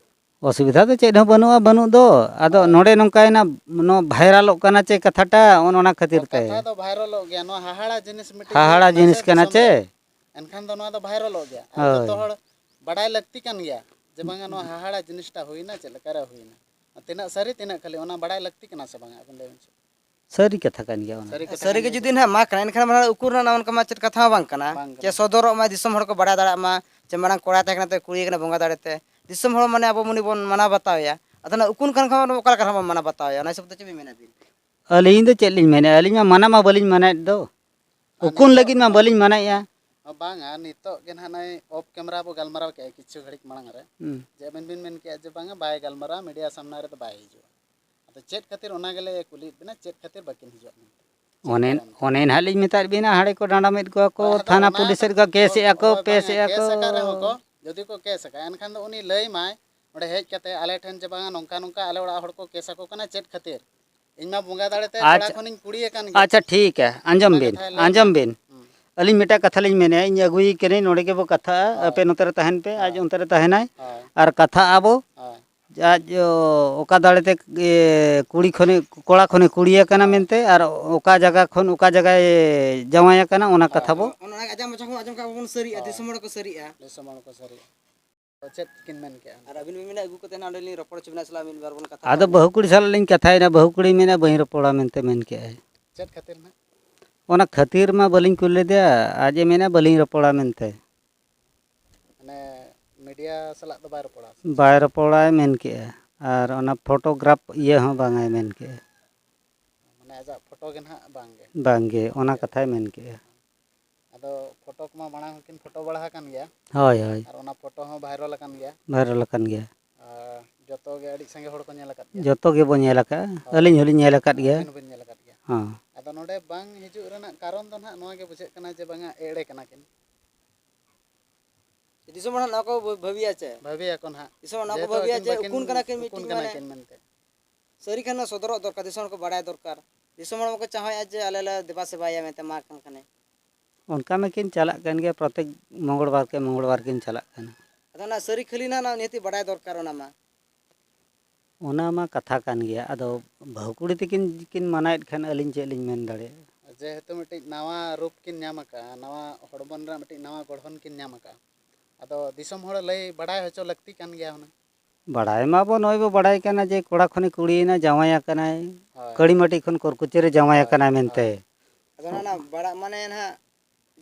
ᱚᱥᱩᱵᱤᱫᱷᱟ ᱫᱚ ᱪᱮᱫ ᱦᱚᱸ ᱵᱟᱹᱱᱩᱜᱼᱟ, ᱵᱟᱹᱱᱩᱜ ᱫᱚ᱾ ᱟᱫᱚ ᱦᱳᱭ᱾ ᱱᱚᱰᱮ ᱱᱚᱝᱠᱟᱭᱮᱱᱟ, ᱱᱚᱣᱟ ᱵᱷᱟᱭᱨᱟᱞᱚᱜ ᱠᱟᱱᱟ ᱪᱮ ᱠᱟᱛᱷᱟᱴᱟ, ᱚᱱ-, ᱚᱱᱟ ᱠᱷᱟᱹᱛᱤᱨ ᱛᱮ᱾ ᱠᱟᱛᱷᱟ ᱫᱚ ᱵᱷᱟᱭᱨᱟᱞᱚᱜ ᱜᱮᱭᱟ, ᱱᱚᱣᱟ ᱦᱟᱦᱟᱲᱟ ᱡᱤᱱᱤᱥ ᱢᱤᱫᱴᱤᱡ ᱦᱟᱦᱟᱲᱟ ᱦᱩᱭᱩᱜ ᱠᱟᱱᱟ ᱡᱤᱱᱤᱥ ᱥᱮ ᱠᱟᱱᱟ ᱫᱤᱥᱚᱢ ᱪᱮ? ᱨᱮ᱾ ᱮᱱᱠᱷᱟᱱ ᱫᱚ ᱱᱚᱣᱟ ᱫᱚ ᱵᱷᱟᱭᱨᱟᱞᱚᱜ ᱜᱮᱭᱟ᱾ ᱟᱨ ᱦᱳᱭ᱾ ᱡᱚᱛᱚ ᱦᱚᱲ ᱵᱟᱰᱟᱭ ᱞᱟᱹᱠᱛᱤ ᱠᱟᱱ ᱜᱮᱭᱟ ᱡᱮ ᱵᱟᱝᱟ, ᱱᱚᱣᱟ ᱦᱟᱦᱟᱲᱟ ᱡᱤᱱᱤᱥᱴᱟ ᱦᱩᱭᱱᱟ, ᱪᱮᱫ ᱞᱮᱠᱟᱨᱮ ᱦᱩᱭᱱᱟ, ᱛᱤᱱᱟᱹᱜ ᱥᱟᱹᱨᱤ, ᱛᱤᱱᱟᱹᱜ ᱠᱷᱟᱹᱞᱤ, ᱚᱱᱟ ᱵᱟᱰᱟᱭ ᱞᱟᱹᱠᱛᱤ ᱠᱟᱱᱟ ᱥᱮ ᱵᱟᱝᱟ? ᱟᱵᱮᱱ ᱞᱟᱹᱭ ᱵᱮᱱ ᱥᱮ᱾ ᱥᱟᱹᱨᱤ ᱠᱟᱛᱷᱟ ᱠᱟᱱ ᱜᱮᱭᱟ ᱚᱱᱟ᱾ ᱥᱟᱹᱨᱤ ᱠᱟᱛᱷᱟ ᱥᱟᱹᱨᱤ ᱠᱟᱱ ᱜᱮ ᱜᱮᱭᱟ᱾ ᱡᱩᱫᱤ ᱱᱟᱦᱟᱜ ᱢᱟ ᱠᱟᱱᱟ, ᱮᱱᱠᱷᱟᱱ ᱢᱟ ᱱᱟᱦᱟᱜ ᱩᱠᱩᱨ ᱨᱮᱱᱟᱜ ᱚᱱᱠᱟ ᱢᱟ ᱪᱮᱫ ᱠᱟᱛᱷᱟ ᱦᱚᱸ ᱵᱟᱝ ᱠᱟᱱᱟ᱾ ᱵᱟᱝ ᱠᱟᱱᱟ᱾ ᱪᱮ ᱥᱚᱫᱚᱨᱚᱜ ᱢᱟ, ᱫᱤᱥᱚᱢ ᱦᱚᱲ ᱠᱚ ᱵᱟᱲᱟᱭ ᱫᱟᱲᱮᱭᱟᱜ ᱢᱟ, ᱪᱮ ᱢᱟᱲᱟᱝ ᱠᱚᱲᱟᱭ ᱛᱟᱦᱮᱸ ᱠᱟᱱᱟ ᱛᱮ ᱠᱩᱲᱤ ᱠᱟᱱᱟ, ᱵᱚᱸᱜᱟ ᱫᱟᱲᱮ ᱛᱮ ᱫᱤᱥᱚᱢ ᱦᱚᱲ ᱢᱟᱱᱮ ᱟᱵᱚ ᱢᱩᱱᱤ ᱵᱚᱱ ᱢᱟᱱᱟᱣ ᱵᱟᱛᱟᱣᱮᱭᱟ᱾ ᱟᱫᱚ ᱱᱟᱦᱟᱜ ᱩᱠᱩᱱ ᱠᱷᱟᱱ ᱠᱷᱟᱱ ᱵᱚᱱ ᱢᱟᱱᱟᱣ ᱵᱟᱛᱟᱣᱮᱭᱟ, ᱚᱱᱟ ᱦᱤᱥᱟᱹᱵ ᱛᱮ ᱪᱮᱫ ᱵᱤᱱ ᱢᱮᱱᱟ ᱵᱤᱱ? ᱟᱹᱞᱤᱧ ᱫᱚ ᱪᱮᱫ ᱞᱤᱧ ᱢᱮᱱᱟ, ᱟᱹᱞᱤᱧ ᱢᱟ ᱢᱟᱱᱟ ᱢᱟ ᱵᱟᱹᱞᱤᱧ ᱢᱟᱱᱟᱭᱮᱫ ᱫᱚ᱾ ᱟᱨ ᱩᱠᱩᱱ ᱱᱤᱛᱚᱜ ᱞᱟᱹᱜᱤᱫ ᱢᱟ ᱵᱟᱹᱞᱤᱧ ᱢᱟᱱᱟᱭᱮᱫᱼᱟ᱾ ᱵᱟᱝᱟ, ᱱᱤᱛᱚᱜ ᱜᱮ ᱱᱟᱦᱟᱜ ᱱᱚᱜᱼᱚᱭ ᱚᱯᱷ ᱠᱮᱢᱮᱨᱟ ᱵᱚ ᱜᱟᱞᱢᱟᱨᱟᱣ ᱠᱮᱜᱼᱟ ᱠᱤᱪᱷᱩ ᱜᱷᱟᱹᱲᱤᱡ ᱢᱟᱲᱟᱝ ᱨᱮ, ᱦᱩᱸ᱾ ᱡᱮ ᱟᱵᱮᱱ ᱵᱤᱱ ᱢᱮᱱ ᱠᱮᱜᱼᱟ ᱡᱮ ᱵᱟᱝᱟ, ᱵᱟᱭ ᱜᱟᱞᱢᱟᱨᱟᱣᱟ, ᱢᱤᱰᱤᱭᱟ ᱥᱟᱢᱱᱟ ᱨᱮᱫᱚ ᱵᱟᱭ ᱦᱤᱡᱩᱜᱼᱟ᱾ ᱟᱫᱚ ᱪᱮᱫ ᱠᱷᱟᱹᱛᱤᱨ, ᱚᱱᱟ ᱜᱮᱞᱮ ᱠᱩᱞᱤᱭᱮᱫ ᱵᱮᱱᱟ, ᱪᱮᱫ ᱠᱷᱟᱹᱛᱤᱨ ᱵᱟᱹᱠᱤᱱ ᱦᱤᱡᱩᱜᱼᱟ ᱢᱮᱱᱛᱮ? ᱪᱮᱫ ᱚᱱᱮ, ᱠᱟᱨᱚᱱ ᱛᱮ? ᱚᱱᱮ ᱱᱟᱦᱟᱜ ᱞᱤᱧ ᱢᱮᱛᱟᱫ ᱵᱤᱱᱟ, ᱦᱟᱸᱰᱮ ᱠᱚ ᱰᱟᱸᱰᱟᱢᱮᱫ ᱠᱚᱣᱟ ᱠᱚ, ᱦᱳᱭ, ᱟᱫᱚ ᱛᱷᱟᱱᱟ ᱚᱱᱟ ᱯᱩᱞᱤᱥ ᱨᱮ ᱠᱚ ᱠᱮᱥ ᱮᱫᱼᱟ ᱠᱚ, ᱦᱳᱭ, ᱯᱮᱥ ᱵᱟᱝᱟ, ᱮᱫᱼᱟ ᱠᱚ᱾ ᱠᱮᱥ ᱟᱠᱟᱫ ᱨᱮᱦᱚᱸ ᱠᱚ, ᱡᱩᱫᱤ ᱠᱚ ᱠᱮᱥ ᱟᱠᱟᱫ, ᱮᱱᱠᱷᱟᱱ ᱫᱚ ᱩᱱᱤ ᱞᱟᱹᱭ ᱢᱟᱭ ᱚᱸᱰᱮ ᱦᱮᱡ ᱠᱟᱛᱮ, ᱟᱞᱮ ᱴᱷᱮᱱ ᱡᱮ ᱵᱟᱝᱟ, ᱱᱚᱝᱠᱟ ᱱᱚᱝᱠᱟ ᱟᱞᱮ ᱚᱲᱟᱜ ᱦᱚᱲ ᱠᱚ ᱠᱮᱥ ᱟᱠᱚ ᱠᱟᱱᱟ, ᱪᱮᱫ ᱠᱷᱟᱹᱛᱤᱨ? ᱤᱧ ᱢᱟ ᱵᱚᱸᱜᱟ ᱫᱟᱲᱮ ᱛᱮ ᱠᱚᱲᱟ ᱟᱪᱪᱷᱟ, ᱠᱷᱚᱱᱤᱧ ᱠᱩᱲᱤ ᱟᱠᱟᱱ ᱜᱮᱭᱟ᱾ ᱟᱪᱪᱷᱟ, ᱴᱷᱤᱠ ᱜᱮᱭᱟ, ᱟᱸᱡᱚᱢ ᱚᱱᱟ ᱵᱤᱱ, ᱠᱟᱛᱷᱟᱭ ᱞᱟᱹᱭ ᱟᱸᱡᱚᱢ ᱢᱟ᱾ ᱵᱤᱱ᱾ ᱦᱩᱸ᱾ ᱟᱹᱞᱤᱧ ᱢᱤᱫᱴᱟᱝ ᱠᱟᱛᱷᱟ ᱞᱤᱧ ᱢᱮᱱᱮᱫᱼᱟ, ᱤᱧ ᱟᱹᱜᱩᱭᱮ ᱠᱟᱹᱱᱟᱹᱧ, ᱱᱚᱰᱮ ᱜᱮᱵᱚ ᱠᱟᱛᱷᱟᱜᱼᱟ, ᱦᱳᱭ᱾ ᱟᱯᱮ ᱱᱚᱛᱮ ᱨᱮ ᱛᱟᱦᱮᱱ ᱯᱮ, ᱟᱡ ᱦᱳᱭ᱾ ᱚᱱᱛᱮ ᱨᱮ ᱛᱟᱦᱮᱱᱟᱭ, ᱦᱳᱭ᱾ ᱟᱨ ᱠᱟᱛᱷᱟᱜ ᱟᱵᱚ᱾ ᱦᱳᱭ᱾ ᱟᱡ, ᱚ, ᱚᱠᱟ ᱫᱟᱲᱮ ᱛᱮ, ᱮ, ᱠᱩᱲᱤ ᱠᱷᱚᱱᱮ, ᱠᱚᱲᱟ ᱠᱷᱚᱱᱮ ᱠᱩᱲᱤᱭᱮ ᱠᱟᱱᱟ ᱦᱳᱭ᱾ ᱢᱮᱱᱛᱮ, ᱟᱨ ᱚᱠᱟ ᱡᱟᱭᱜᱟ ᱠᱷᱚᱱ ᱚᱠᱟ ᱡᱟᱭᱜᱟᱭ ᱡᱟᱶᱟᱭ ᱟᱠᱟᱱᱟ, ᱚᱱᱟ ᱦᱳᱭ᱾ ᱠᱟᱛᱷᱟ ᱵᱚ᱾ ᱚᱱᱟ ᱟᱡᱟᱜ ᱢᱚᱪᱟ ᱠᱷᱚᱱ ᱟᱸᱡᱚᱢ ᱠᱟᱜ ᱵᱚᱱ ᱥᱟᱹᱨᱤᱜᱼᱟ, ᱦᱳᱭ᱾ ᱫᱤᱥᱚᱢ ᱦᱚᱲ ᱠᱚ ᱥᱟᱹᱨᱤᱜᱼᱟ᱾ ᱫᱤᱥᱚᱢ ᱦᱚᱲ ᱠᱚ ᱥᱟᱹᱨᱤᱜᱼᱟ᱾ ᱪᱮᱫ ᱠᱤᱱ ᱢᱮᱱ ᱠᱮᱜᱼᱟ? ᱟᱨ ᱟᱹᱵᱤᱱ ᱵᱤᱱ ᱢᱮᱱᱟ, ᱟᱹᱜᱩ ᱠᱟᱛᱮ ᱱᱟᱜ ᱚᱸᱰᱮ ᱞᱤᱧ ᱨᱚᱯᱚᱲ ᱦᱚᱪᱚ ᱵᱤᱱᱟ, ᱥᱟᱞᱟᱜ ᱢᱤᱫ ᱵᱟᱨ ᱵᱚᱱ ᱠᱟᱛᱷᱟ ᱟᱫᱚ ᱧᱚᱜ᱾ ᱵᱟᱹᱦᱩ ᱠᱩᱲᱤ ᱥᱟᱞᱟᱜ ᱞᱤᱧ ᱠᱟᱛᱷᱟᱭᱮᱱᱟ, ᱵᱟᱹᱦᱩ ᱠᱩᱲᱤᱭ ᱢᱮᱱᱟ, "ᱵᱟᱹᱧ ᱨᱚᱯᱚᱲᱟ" ᱢᱮᱱᱛᱮ ᱢᱮᱱ ᱠᱮᱜᱼᱟᱭ᱾ ᱪᱮᱫ ᱠᱷᱟᱹᱛᱤᱨ ᱱᱟᱜ? ᱚᱱᱟ ᱠᱷᱟᱹᱛᱤᱨ ᱢᱟ ᱵᱟᱹᱞᱤᱧ ᱠᱩᱞ ᱞᱮᱫᱮᱭᱟ, ᱟᱡ ᱮ ᱢᱮᱱᱟ, "ᱵᱟᱹᱞᱤᱧ ᱨᱚᱯᱚᱲᱟ" ᱢᱮᱱᱛᱮ᱾ ᱤᱭᱟᱹ ᱥᱟᱞᱟᱜ ᱫᱚ ᱵᱟᱭ ᱨᱚᱯᱚᱲᱟ? ᱵᱟᱭ ᱨᱚᱯᱚᱲᱟᱭ ᱢᱮᱱ ᱠᱮᱜᱼᱟ, ᱟᱨ ᱚᱱᱟ ᱯᱷᱳᱴᱳᱜᱨᱟᱯᱷ ᱤᱭᱟᱹ ᱦᱚᱸ ᱵᱟᱝᱟᱭ ᱢᱮᱱ ᱠᱮᱜᱼᱟ᱾ ᱢᱟᱱᱮ ᱟᱡᱟᱜ ᱯᱷᱳᱴᱳ ᱜᱮ ᱱᱟᱦᱟᱜ ᱵᱟᱝ ᱜᱮ? ᱵᱟᱝ ᱜᱮ, ᱚᱱᱟ ᱠᱟᱛᱷᱟᱭ ᱢᱮᱱ ᱠᱮᱜᱼᱟ᱾ ᱟᱫᱚ ᱯᱷᱳᱴᱳ ᱠᱚᱢᱟ ᱢᱟᱲᱟᱝ ᱦᱚᱸᱠᱤᱱ ᱯᱷᱳᱴᱳ ᱵᱟᱲᱟ ᱟᱠᱟᱱ ᱜᱮᱭᱟ᱾ ᱦᱳᱭ, ᱦᱳᱭ᱾ ᱟᱨ ᱚᱱᱟ ᱯᱷᱳᱴᱳ ᱦᱚᱸ ᱵᱷᱟᱭᱨᱟᱞ ᱟᱠᱟᱱ ᱜᱮᱭᱟ᱾ ᱵᱷᱟᱭᱨᱟᱞ ᱟᱠᱟᱱ ᱜᱮᱭᱟ᱾ ᱟᱨ ᱡᱚᱛᱚ ᱜᱮ ᱟᱹᱰᱤ ᱥᱟᱸᱜᱮ ᱦᱚᱲ ᱠᱚ ᱧᱮᱞ ᱟᱠᱟᱫ ᱜᱮᱭᱟ᱾ ᱡᱚᱛᱚ ᱜᱮᱵᱚ ᱧᱮᱞ ᱟᱠᱟᱫᱼᱟ᱾ ᱦᱳᱭ᱾ ᱟᱹᱞᱤᱧ ᱦᱚᱸᱞᱤᱧ ᱧᱮᱞ ᱟᱠᱟᱫ ᱜᱮᱭᱟ᱾ ᱟᱹᱵᱤᱱ ᱦᱚᱸᱵᱤᱱ ᱧᱮᱞ ᱟᱠᱟᱫ ᱜᱮᱭᱟ᱾ ᱦᱚᱸ᱾ ᱟᱫᱚ ᱱᱚᱰᱮ ᱵᱟᱝ ᱦᱤᱡᱩᱜ ᱨᱮᱱᱟᱜ ᱠᱟᱨᱚᱱ ᱫᱚ ᱱᱟᱦᱟᱜ ᱱᱚᱣᱟ ᱜᱮ ᱵᱩᱡᱷᱟᱹᱜ ᱠᱟᱱᱟ ᱡᱮ ᱵᱟᱝᱟ ᱮᱲᱮ ᱠᱟᱱᱟ ᱠᱤᱱ᱾ ᱫᱤᱥᱚᱢ ᱦᱚᱲ ᱱᱚᱣᱟ ᱠᱚ ᱵᱷᱟᱹ-, ᱵᱷᱟᱹᱵᱤᱭᱟ ᱪᱮ? ᱵᱷᱟᱹᱵᱤᱭᱟᱠᱚ ᱱᱟᱦᱟᱜ᱾ ᱫᱤᱥᱚᱢ ᱦᱚᱲ ᱱᱚᱣᱟ ᱠᱚ ᱡᱮᱦᱮᱛᱩ ᱵᱷᱟᱹᱵᱤᱭᱟ ᱟᱹᱠᱤᱱ ᱡᱮ ᱵᱟᱹᱠᱤᱱ ᱩᱠᱩᱱ ᱠᱟᱱᱟ ᱠᱤᱱ ᱩᱠᱩᱱ ᱢᱤᱫᱴᱤᱡ ᱠᱟᱱᱟ ᱢᱟᱱᱮ ᱠᱤᱱ ᱢᱮᱱᱛᱮ᱾ ᱥᱟᱹᱨᱤ ᱠᱷᱟᱱ ᱱᱚᱣᱟ ᱥᱚᱫᱚᱨᱚᱜ ᱫᱚᱨᱠᱟᱨ, ᱫᱤᱥᱚᱢ ᱦᱚᱲ ᱢᱟᱠᱚ ᱪᱟᱦᱚᱭᱮᱫᱼᱟ ᱡᱮ ᱟᱞᱮ ᱞᱮ ᱫᱮᱵᱟ ᱥᱮᱵᱟᱭᱟ ᱢᱮᱱᱛᱮ ᱢᱟ ᱠᱟᱱ ᱠᱷᱟᱱᱮ᱾ ᱚᱱᱠᱟ ᱢᱟᱠᱤᱱ ᱪᱟᱞᱟᱜ ᱠᱟᱱ ᱜᱮᱭᱟ, ᱯᱨᱚᱛᱮᱠ ᱢᱚᱝᱜᱚᱞᱵᱟᱨ ᱠᱮ ᱢᱚᱝᱜᱚᱞᱵᱟᱨ ᱠᱤᱱ ᱪᱟᱞᱟᱜ ᱠᱟᱱᱟ᱾ ᱟᱫᱚ ᱚᱱᱟ ᱥᱟᱹᱨᱤ ᱠᱷᱟᱹᱞᱤ ᱱᱟᱦᱟᱜ ᱱᱤᱦᱟᱹᱛᱤ ᱵᱟᱰᱟᱭ ᱫᱚᱨᱠᱟᱨ ᱚᱱᱟ ᱢᱟ᱾ ᱚᱱᱟ ᱢᱟ ᱠᱟᱛᱷᱟ ᱠᱟᱱ ᱜᱮᱭᱟ, ᱟᱫᱚ ᱵᱟᱹᱦᱩ ᱠᱩᱲᱤ ᱛᱟᱹᱠᱤᱱ ᱠᱤᱱ ᱢᱟᱱᱟᱭᱮᱫ ᱠᱷᱟᱱ ᱟᱹᱞᱤᱧ ᱪᱮᱫ ᱞᱤᱧ ᱢᱮᱱ ᱫᱟᱲᱮᱭᱟᱜᱼᱟ? ᱡᱮᱦᱮᱛᱩ ᱢᱤᱫᱴᱤᱡ ᱱᱟᱣᱟ ᱨᱩᱯ ᱠᱤᱱ ᱧᱟᱢ ᱟᱠᱟᱫᱼᱟ, ᱱᱟᱣᱟ ᱦᱚᱲᱢᱚ ᱨᱮᱱᱟᱜ ᱢᱤᱫᱴᱤᱡ ᱱᱟᱣᱟ ᱜᱚᱲᱦᱚᱱ ᱠᱤᱱ ᱧᱟᱢ ᱟᱠᱟᱫᱼᱟ, ᱟᱫᱚ ᱫᱤᱥᱚᱢ ᱦᱚᱲ ᱞᱟᱹᱭ ᱵᱟᱰᱟᱭ ᱦᱚᱪᱚ ᱞᱟᱹᱠᱛᱤ ᱠᱟᱱ ᱜᱮᱭᱟ ᱦᱩᱱᱟᱹᱝ᱾ ᱵᱟᱲᱟᱭ ᱢᱟᱵᱚ ᱱᱚᱜᱼᱚᱭ ᱵᱚ ᱵᱟᱲᱟᱭ ᱠᱟᱱᱟ ᱡᱮ ᱠᱚᱲᱟ ᱠᱷᱚᱱᱮ ᱠᱩᱲᱤᱭᱮᱱᱟ, ᱡᱟᱶᱟᱭ ᱟᱠᱟᱱᱟᱭ, ᱦᱳᱭ᱾ ᱠᱟᱹᱲᱤᱢᱟᱹᱴᱤ ᱠᱷᱚᱱ ᱠᱚᱨᱠᱩᱪᱟᱹᱨᱮ ᱡᱟᱶᱟᱭ ᱦᱳᱭ, ᱟᱠᱟᱱᱟᱭ ᱢᱮᱱᱛᱮ᱾ ᱦᱳᱭ᱾ ᱟᱫᱚ ᱚᱱᱟ ᱵᱟᱲᱟᱜ ᱢᱟᱱᱮ ᱱᱟᱦᱟᱜ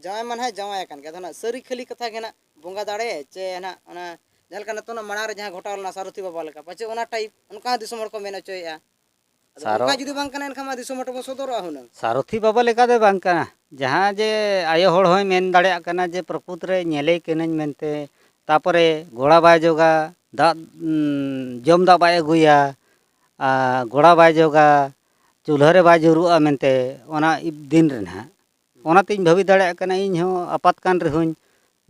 ᱡᱟᱶᱟᱭ ᱢᱟ ᱱᱟᱦᱟᱜ ᱡᱟᱶᱟᱭ ᱟᱠᱟᱱ ᱜᱮ, ᱟᱫᱚ ᱱᱟᱦᱟᱜ ᱥᱟᱹᱨᱤ ᱠᱷᱟᱹᱞᱤ ᱠᱟᱛᱷᱟ ᱜᱮ ᱱᱟᱦᱟᱜ ᱵᱚᱸᱜᱟ ᱫᱟᱲᱮ ᱪᱮ ᱱᱟᱦᱟᱜ ᱚᱱᱟ ᱡᱟᱦᱟᱸ ᱞᱮᱠᱟ ᱱᱤᱛᱚᱜ ᱚᱱᱟ ᱢᱟᱲᱟᱝ ᱨᱮ ᱡᱟᱦᱟᱸ ᱜᱷᱚᱴᱟᱣ ᱞᱮᱱᱟ ᱥᱟᱨᱚᱛᱷᱤ ᱵᱟᱵᱟ ᱞᱮᱠᱟ, ᱯᱟᱪᱮ ᱚᱱᱟ ᱴᱟᱭᱤᱯ ᱚᱱᱠᱟ ᱦᱚᱸ ᱫᱤᱥᱚᱢ ᱦᱚᱲ ᱠᱚ ᱢᱮᱱ ᱦᱚᱪᱚᱭᱮᱫᱼᱟ᱾ ᱟᱫᱚ ᱥᱟᱨᱚ- ᱚᱱᱠᱟ ᱡᱩᱫᱤ ᱵᱟᱝ ᱠᱟᱱᱟ, ᱮᱱᱠᱷᱟᱱ ᱢᱟ ᱫᱤᱥᱚᱢ ᱦᱚᱲ ᱴᱷᱮᱱ ᱵᱚᱱ ᱥᱚᱫᱚᱨᱚᱜᱼᱟ ᱦᱩᱱᱟᱹᱝ᱾ ᱥᱟᱨᱚᱛᱷᱤ ᱵᱟᱵᱟ ᱞᱮᱠᱟ ᱫᱚ ᱵᱟᱝ ᱠᱟᱱᱟ᱾ ᱡᱟᱦᱟᱸ ᱡᱮ ᱟᱭᱳ ᱦᱚᱲ ᱦᱚᱸᱭ ᱢᱮᱱ ᱫᱟᱲᱮᱭᱟᱜ ᱠᱟᱱᱟ ᱡᱮ ᱯᱨᱚᱠᱩᱛ ᱨᱮ ᱧᱮᱞᱮ ᱠᱟᱹᱱᱟᱹᱧ ᱢᱮᱱᱛᱮ, ᱛᱟᱯᱚᱨᱮ ᱜᱚᱲᱟ ᱵᱟᱭ ᱡᱚᱜᱟ, ᱫᱟᱜ, ᱩᱸ, ᱡᱚᱢ ᱫᱟᱜ ᱵᱟᱭ ᱟᱹᱜᱩᱭᱟ, ᱟᱨ ᱜᱚᱲᱟ ᱵᱟᱭ ᱡᱚᱜᱟ, ᱪᱩᱞᱦᱟᱹ ᱨᱮ ᱵᱟᱭ ᱡᱩᱨᱩᱜᱼᱟ ᱢᱮᱱᱛᱮ, ᱚᱱᱟ ᱤᱯ-, ᱫᱤᱱ ᱨᱮ ᱱᱟᱦᱟᱜ᱾ ᱚᱱᱟᱛᱤᱧ ᱵᱷᱟᱹᱵᱤ ᱫᱟᱲᱮᱭᱟᱜ ᱠᱟᱱᱟ, ᱤᱧ ᱦᱚᱸ ᱟᱯᱟᱛ ᱠᱟᱱ ᱨᱮᱦᱚᱸᱧ,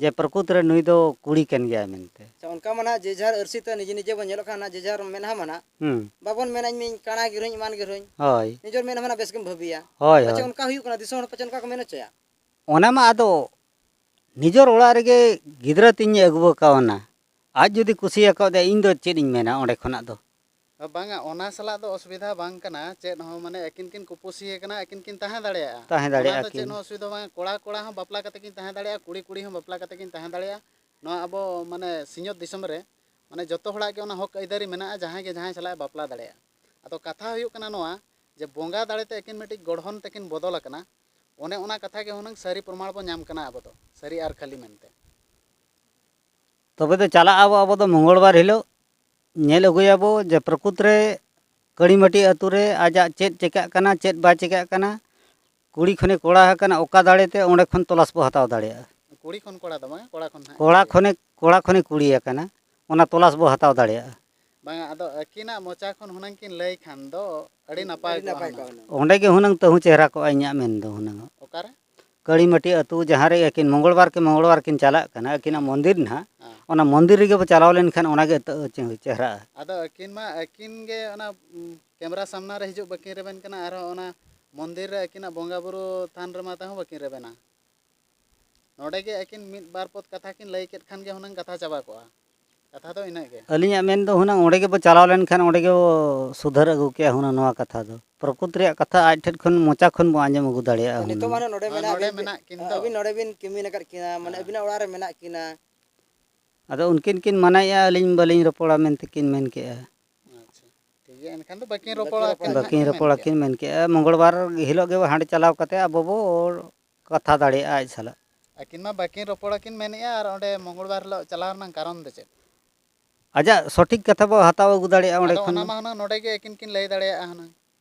ᱡᱮ ᱯᱨᱚᱠᱩᱛ ᱨᱮ ᱱᱩᱭ ᱫᱚ ᱠᱩᱲᱤ ᱠᱟᱱ ᱜᱮᱭᱟᱭ ᱢᱮᱱᱛᱮ᱾ ᱟᱪᱪᱷᱟ, ᱚᱱᱠᱟ ᱢᱟ ᱱᱟᱦᱟᱜ ᱡᱮ ᱡᱟᱦᱟᱨ ᱟᱹᱨᱥᱤ ᱛᱮ ᱱᱤᱡᱮ ᱱᱤᱡᱮ ᱵᱚᱱ ᱧᱮᱞᱚᱜ ᱠᱷᱟᱱ ᱱᱟᱦᱟᱜ ᱡᱮ ᱡᱟᱦᱟᱨ ᱢᱮᱫᱦᱟ ᱢᱟ ᱱᱟᱦᱟᱜ ᱦᱩᱸ᱾ ᱵᱟᱵᱚᱱ ᱢᱮᱱᱟ ᱤᱧ ᱢᱤᱧ ᱠᱟᱬᱟ ᱜᱮ ᱨᱮᱦᱚᱸᱧ, ᱮᱢᱟᱱ ᱜᱮ ᱨᱮᱦᱚᱸᱧ᱾ ᱦᱳᱭ᱾ ᱱᱤᱡᱮᱨ ᱢᱮᱫᱦᱟ ᱢᱟ ᱱᱟᱦᱟᱜ ᱵᱮᱥ ᱜᱮᱢ ᱵᱷᱟᱹᱵᱤᱭᱟ᱾ ᱦᱳᱭ, ᱯᱟᱪᱮ ᱦᱳᱭ᱾ ᱚᱱᱠᱟ ᱦᱩᱭᱩᱜ ᱠᱟᱱᱟ, ᱫᱤᱥᱚᱢ ᱦᱚᱲ ᱯᱟᱪᱮ ᱚᱱᱠᱟ ᱠᱚ ᱢᱮᱱ ᱦᱚᱪᱚᱭᱟ᱾ ᱚᱱᱟ ᱢᱟ ᱟᱫᱚ ᱱᱤᱡᱮᱨ ᱚᱲᱟᱜ ᱨᱮᱜᱮ ᱜᱤᱫᱽᱨᱟᱹ ᱛᱤᱧ ᱟᱹᱜᱩ ᱟᱠᱟᱣᱱᱟ, ᱟᱡ ᱡᱩᱫᱤ ᱠᱩᱥᱤ ᱟᱠᱟᱣᱫᱟ, ᱤᱧ ᱫᱚ ᱪᱮᱫ ᱤᱧ ᱢᱮᱱᱟ ᱚᱸᱰᱮ ᱠᱷᱚᱱᱟᱜ ᱫᱚ? ᱵᱟᱝᱟ, ᱚᱱᱟ ᱥᱟᱞᱟᱜ ᱫᱚ ᱚᱥᱩᱵᱤᱫᱷᱟ ᱵᱟᱝ ᱠᱟᱱᱟ ᱪᱮᱫ ᱦᱚᱸ, ᱢᱟᱱᱮ ᱟᱹᱠᱤᱱ ᱠᱤᱱ ᱠᱩᱯᱩᱥᱤ ᱟᱠᱟᱱᱟ, ᱟᱹᱠᱤᱱ ᱠᱤᱱ ᱛᱟᱦᱮᱸ ᱫᱟᱲᱮᱭᱟᱜᱼᱟ᱾ ᱛᱟᱦᱮᱸ ᱚᱱᱟ ᱫᱟᱲᱮᱭᱟᱜᱼᱟ ᱫᱚ ᱪᱮᱫ ᱠᱤᱱ᱾ ᱦᱚᱸ ᱚᱥᱩᱵᱤᱫᱷᱟ ᱵᱟᱝᱟ, ᱠᱚᱲᱟ ᱠᱚᱲᱟ ᱦᱚᱸ ᱵᱟᱯᱞᱟ ᱠᱟᱛᱮ ᱠᱤᱱ ᱛᱟᱦᱮᱸ ᱫᱟᱲᱮᱭᱟᱜᱼᱟ, ᱠᱩᱲᱤ ᱠᱩᱲᱤ ᱦᱚᱸ ᱵᱟᱯᱞᱟ ᱠᱟᱛᱮ ᱠᱤᱱ ᱛᱟᱦᱮᱸ ᱫᱟᱲᱮᱭᱟᱜᱼᱟ᱾ ᱱᱚᱣᱟ ᱟᱵᱚ ᱢᱟᱱᱮ ᱥᱤᱧᱚᱛ ᱫᱤᱥᱚᱢ ᱨᱮ ᱢᱟᱱᱮ ᱡᱚᱛᱚ ᱦᱚᱲᱟᱜ ᱜᱮ ᱚᱱᱟ ᱦᱚᱠ ᱟᱹᱭᱫᱟᱹᱨᱤ ᱢᱮᱱᱟᱜᱼᱟ, ᱡᱟᱦᱟᱸᱭ ᱜᱮ ᱡᱟᱦᱟᱸᱭ ᱥᱟᱞᱟᱜ ᱮ ᱵᱟᱯᱞᱟ ᱫᱟᱲᱮᱭᱟᱜᱼᱟ᱾ ᱟᱫᱚ ᱠᱟᱛᱷᱟ ᱦᱩᱭᱩᱜ ᱠᱟᱱᱟ ᱱᱚᱣᱟ ᱡᱮ ᱵᱚᱸᱜᱟ ᱫᱟᱲᱮ ᱛᱮ ᱟᱹᱠᱤᱱ ᱢᱤᱫᱴᱤᱡ ᱜᱚᱲᱦᱚᱱ ᱛᱮᱠᱤᱱ ᱵᱚᱫᱚᱞ ᱟᱠᱟᱱᱟ, ᱚᱱᱮ ᱚᱱᱟ ᱠᱟᱛᱷᱟ ᱜᱮ ᱦᱩᱱᱟᱹᱝ ᱥᱟᱹᱨᱤ ᱯᱨᱚᱢᱟᱬ ᱵᱚ ᱧᱟᱢ ᱠᱟᱱᱟ ᱟᱵᱚ ᱫᱚ, ᱥᱟᱹᱨᱤ ᱟᱨ ᱠᱷᱟᱹᱞᱤ ᱢᱮᱱᱛᱮ᱾ ᱛᱚᱵᱮ ᱫᱚ ᱪᱟᱞᱟᱜ ᱟᱵᱚ, ᱟᱵᱚ ᱫᱚ ᱢᱚᱝᱜᱚᱞ ᱵᱟᱨ ᱦᱤᱞᱳᱜ ᱧᱮᱞ ᱟᱹᱜᱩᱭᱟᱵᱚ ᱡᱮ ᱯᱨᱚᱠᱩᱛ ᱨᱮ ᱠᱟᱹᱲᱤᱢᱟᱹᱴᱤ ᱟᱹᱛᱩ ᱨᱮ ᱟᱡᱟᱜ ᱪᱮᱫ ᱪᱮᱠᱟᱜ ᱠᱟᱱᱟ, ᱪᱮᱫ ᱵᱟᱭ ᱪᱮᱠᱟᱜ ᱠᱟᱱᱟ, ᱠᱩᱲᱤ ᱠᱷᱚᱱᱮ ᱠᱚᱲᱟ ᱟᱠᱟᱱᱟ, ᱚᱠᱟ ᱫᱟᱲᱮ ᱛᱮ ᱚᱸᱰᱮ ᱠᱷᱚᱱ ᱛᱚᱞᱟᱥ ᱵᱚ ᱦᱟᱛᱟᱣ ᱫᱟᱲᱮᱭᱟᱜᱼᱟ᱾ ᱠᱩᱲᱤ ᱠᱷᱚᱱ ᱠᱚᱲᱟ ᱫᱚ ᱵᱟᱝ, ᱠᱚᱲᱟ ᱠᱷᱚᱱ ᱦᱟᱸᱜ ᱠᱚᱲᱟ ᱠᱩᱲᱤ᱾ ᱠᱷᱚᱱᱮ, ᱠᱚᱲᱟ ᱠᱷᱚᱱᱮ ᱠᱩᱲᱤ ᱟᱠᱟᱱᱟ, ᱚᱱᱟ ᱛᱚᱞᱟᱥ ᱵᱚ ᱦᱟᱛᱟᱣ ᱫᱟᱲᱮᱭᱟᱜᱼᱟ᱾ ᱵᱟᱝᱟ, ᱟᱫᱚ ᱟᱹᱠᱤᱱᱟᱜ ᱢᱚᱪᱟ ᱠᱷᱚᱱ ᱦᱩᱱᱟᱹᱝ ᱠᱤᱱ ᱞᱟᱹᱭ ᱠᱷᱟᱱ ᱫᱚ ᱟᱹᱰᱤ ᱱᱟᱯᱟᱭ ᱟᱹᱰᱤ ᱠᱚᱜᱼᱟ ᱱᱟᱯᱟᱭ ᱦᱩᱱᱟᱹᱝ᱾ ᱠᱚᱜᱼᱟ ᱦᱩᱱᱟᱹᱝ᱾ ᱚᱸᱰᱮ ᱜᱮ ᱦᱩᱱᱟᱹᱝ ᱛᱟᱹᱦᱩ ᱪᱮᱦᱨᱟ ᱠᱚᱜᱼᱟ, ᱤᱧᱟᱹᱜ ᱢᱮᱱ ᱫᱚ ᱦᱩᱱᱟᱹᱝ᱾ ᱚᱠᱟᱨᱮ? ᱠᱟᱹᱲᱤᱢᱟᱹᱴᱤ ᱟᱹᱛᱩ, ᱡᱟᱦᱟᱸ ᱨᱮ ᱟᱹᱠᱤᱱ ᱢᱚᱝᱜᱚᱞ ᱵᱟᱨ ᱠᱮ ᱢᱚᱝᱜᱚᱞ ᱵᱟᱨ ᱠᱤᱱ ᱪᱟᱞᱟᱜ ᱠᱟᱱᱟ, ᱟᱹᱠᱤᱱᱟᱜ ᱦᱮᱸ᱾ ᱢᱚᱱᱫᱤᱨ ᱱᱟᱦᱟᱜ, ᱦᱮᱸ᱾ ᱚᱱᱟ ᱢᱚᱱᱫᱤᱨ ᱨᱮᱜᱮ ᱵᱚ ᱪᱟᱞᱟᱣ ᱞᱮᱱᱠᱷᱟᱱ ᱚᱱᱟ ᱜᱮ ᱛᱟᱹᱦᱩ ᱪᱮ-, ᱪᱮᱦᱨᱟᱜᱼᱟ᱾ ᱟᱫᱚ ᱟᱹᱠᱤᱱ ᱢᱟ, ᱟᱹᱠᱤᱱ ᱜᱮ ᱚᱱᱟ, ᱩᱢ, ᱠᱮᱢᱨᱟ ᱥᱟᱢᱱᱟ ᱨᱮ ᱦᱤᱡᱩᱜ ᱵᱟᱹᱠᱤᱱ ᱨᱮᱵᱮᱱ ᱠᱟᱱᱟ, ᱟᱨᱦᱚᱸ ᱚᱱᱟ ᱢᱚᱱᱫᱤᱨ ᱨᱮ ᱟᱹᱠᱤᱱᱟᱜ ᱵᱚᱸᱜᱟ ᱵᱩᱨᱩ ᱛᱷᱟᱱ ᱨᱮᱢᱟ ᱛᱟᱹᱦᱩ ᱵᱟᱹᱠᱤᱱ ᱨᱮᱵᱮᱱᱟ᱾ ᱱᱚᱰᱮ ᱜᱮ ᱟᱹᱠᱤᱱ ᱢᱤᱫ ᱵᱟᱨ ᱯᱚᱫ ᱠᱟᱛᱷᱟ ᱠᱤᱱ ᱞᱟᱹᱭ ᱠᱮᱫ ᱠᱷᱟᱱ ᱜᱮ ᱦᱩᱱᱟᱹᱝ ᱠᱟᱛᱷᱟ ᱪᱟᱵᱟ ᱠᱚᱜᱼᱟ᱾ ᱠᱟᱛᱷᱟ ᱫᱚ ᱤᱱᱟᱹᱜ ᱜᱮ᱾ ᱟᱹᱞᱤᱧᱟᱜ ᱢᱮᱱ ᱫᱚ ᱦᱩᱱᱟᱹᱝ ᱚᱸᱰᱮ ᱜᱮᱵᱚ ᱪᱟᱞᱟᱣ ᱞᱮᱱᱠᱷᱟᱱ ᱚᱸᱰᱮ ᱜᱮᱵᱚ ᱥᱩᱫᱷᱟᱹᱨ ᱟᱹᱜᱩ ᱠᱮᱭᱟ ᱦᱩᱱᱟᱹᱝ ᱱᱚᱣᱟ ᱠᱟᱛᱷᱟ ᱫᱚ᱾ ᱯᱨᱚᱠᱩᱛ ᱨᱮᱭᱟᱜ ᱠᱟᱛᱷᱟ ᱟᱡ ᱴᱷᱮᱱ ᱠᱷᱚᱱ, ᱢᱚᱪᱟ ᱠᱷᱚᱱ ᱵᱚ ᱟᱸᱡᱚᱢ ᱟᱹᱜᱩ ᱫᱟᱲᱮᱭᱟᱜᱼᱟ ᱱᱤᱛᱚᱜ ᱦᱩᱱᱟᱹᱝ᱾ ᱢᱟ ᱱᱚᱰᱮ ᱦᱮᱸ, ᱢᱮᱱᱟᱜ ᱱᱚᱰᱮ ᱵᱤᱱ, ᱢᱮᱱᱟᱜ ᱠᱤᱱ ᱫᱚ᱾ ᱟᱹᱵᱤᱱ ᱱᱚᱰᱮ ᱵᱤᱱ ᱠᱟᱹᱢᱤ ᱟᱠᱟᱫ ᱠᱤᱱᱟ, ᱢᱟᱱᱮ ᱦᱮᱸ᱾ ᱟᱹᱵᱤᱱᱟᱜ ᱚᱲᱟᱜ ᱨᱮ ᱢᱮᱱᱟᱜ ᱠᱤᱱᱟ᱾ ᱟᱫᱚ ᱩᱱᱠᱤᱱ ᱠᱤᱱ ᱢᱟᱱᱟᱭᱮᱫᱼᱟ, ᱟᱹᱞᱤᱧ ᱵᱟᱹᱞᱤᱧ ᱨᱚᱯᱚᱲᱟ ᱢᱮᱱᱛᱮ ᱠᱤᱱ ᱢᱮᱱ ᱠᱮᱫᱼᱟ᱾ ᱟᱪᱪᱷᱟ, ᱴᱷᱤᱠ ᱜᱮᱭᱟ, ᱮᱱᱠᱷᱟᱱ ᱫᱚ ᱵᱟᱹᱠᱤᱱ ᱵᱟᱹᱠᱤᱱ ᱨᱚᱯᱚᱲᱟ ᱨᱚᱯᱚᱲᱟ᱾ ᱠᱤᱱ ᱦᱟᱸᱜ ᱵᱟᱹᱠᱤᱱ ᱠᱤᱱ ᱢᱮᱱ ᱨᱚᱯᱚᱲᱟ ᱠᱮᱫᱼᱟ᱾ ᱠᱤᱱ ᱢᱮᱱ ᱠᱮᱫᱼᱟ, ᱢᱚᱝᱜᱚᱞ ᱵᱟᱨ ᱦᱤᱞᱳᱜ ᱜᱮ ᱦᱟᱸᱰᱮ ᱪᱟᱞᱟᱣ ᱠᱟᱛᱮ ᱟᱵᱚ ᱵᱚ ᱠᱟᱛᱷᱟ ᱫᱟᱲᱮᱭᱟᱜᱼᱟ ᱟᱡ ᱥᱟᱞᱟᱜ᱾ ᱟᱹᱠᱤᱱ ᱢᱟ ᱵᱟᱹᱠᱤᱱ ᱨᱚᱯᱚᱲᱟ ᱠᱤᱱ ᱢᱮᱱᱮᱫᱼᱟ, ᱟᱨ ᱚᱸᱰᱮ ᱢᱚᱝᱜᱚᱞ ᱵᱟᱨ ᱦᱤᱞᱳᱜ ᱪᱟᱞᱟᱣ ᱨᱮᱱᱟᱜ ᱠᱟᱨᱚᱱ ᱫᱚ ᱪᱮᱫ? ᱟᱡᱟᱜ ᱥᱚᱴᱷᱤᱠ ᱠᱟᱛᱷᱟ ᱵᱚ ᱦᱟᱛᱟᱣ ᱟᱹᱜᱩ ᱫᱟᱲᱮᱭᱟᱜᱼᱟ ᱚᱸᱰᱮ ᱟᱫᱚ ᱠᱷᱚᱱ ᱚᱱᱟ ᱫᱚ᱾ ᱢᱟ ᱦᱩᱱᱟᱹᱝ ᱱᱚᱰᱮ ᱜᱮ ᱟᱹᱠᱤᱱ ᱠᱤᱱ ᱞᱟᱹᱭ ᱫᱟᱲᱮᱭᱟᱜᱼᱟ ᱦᱩᱱᱟᱹᱝ᱾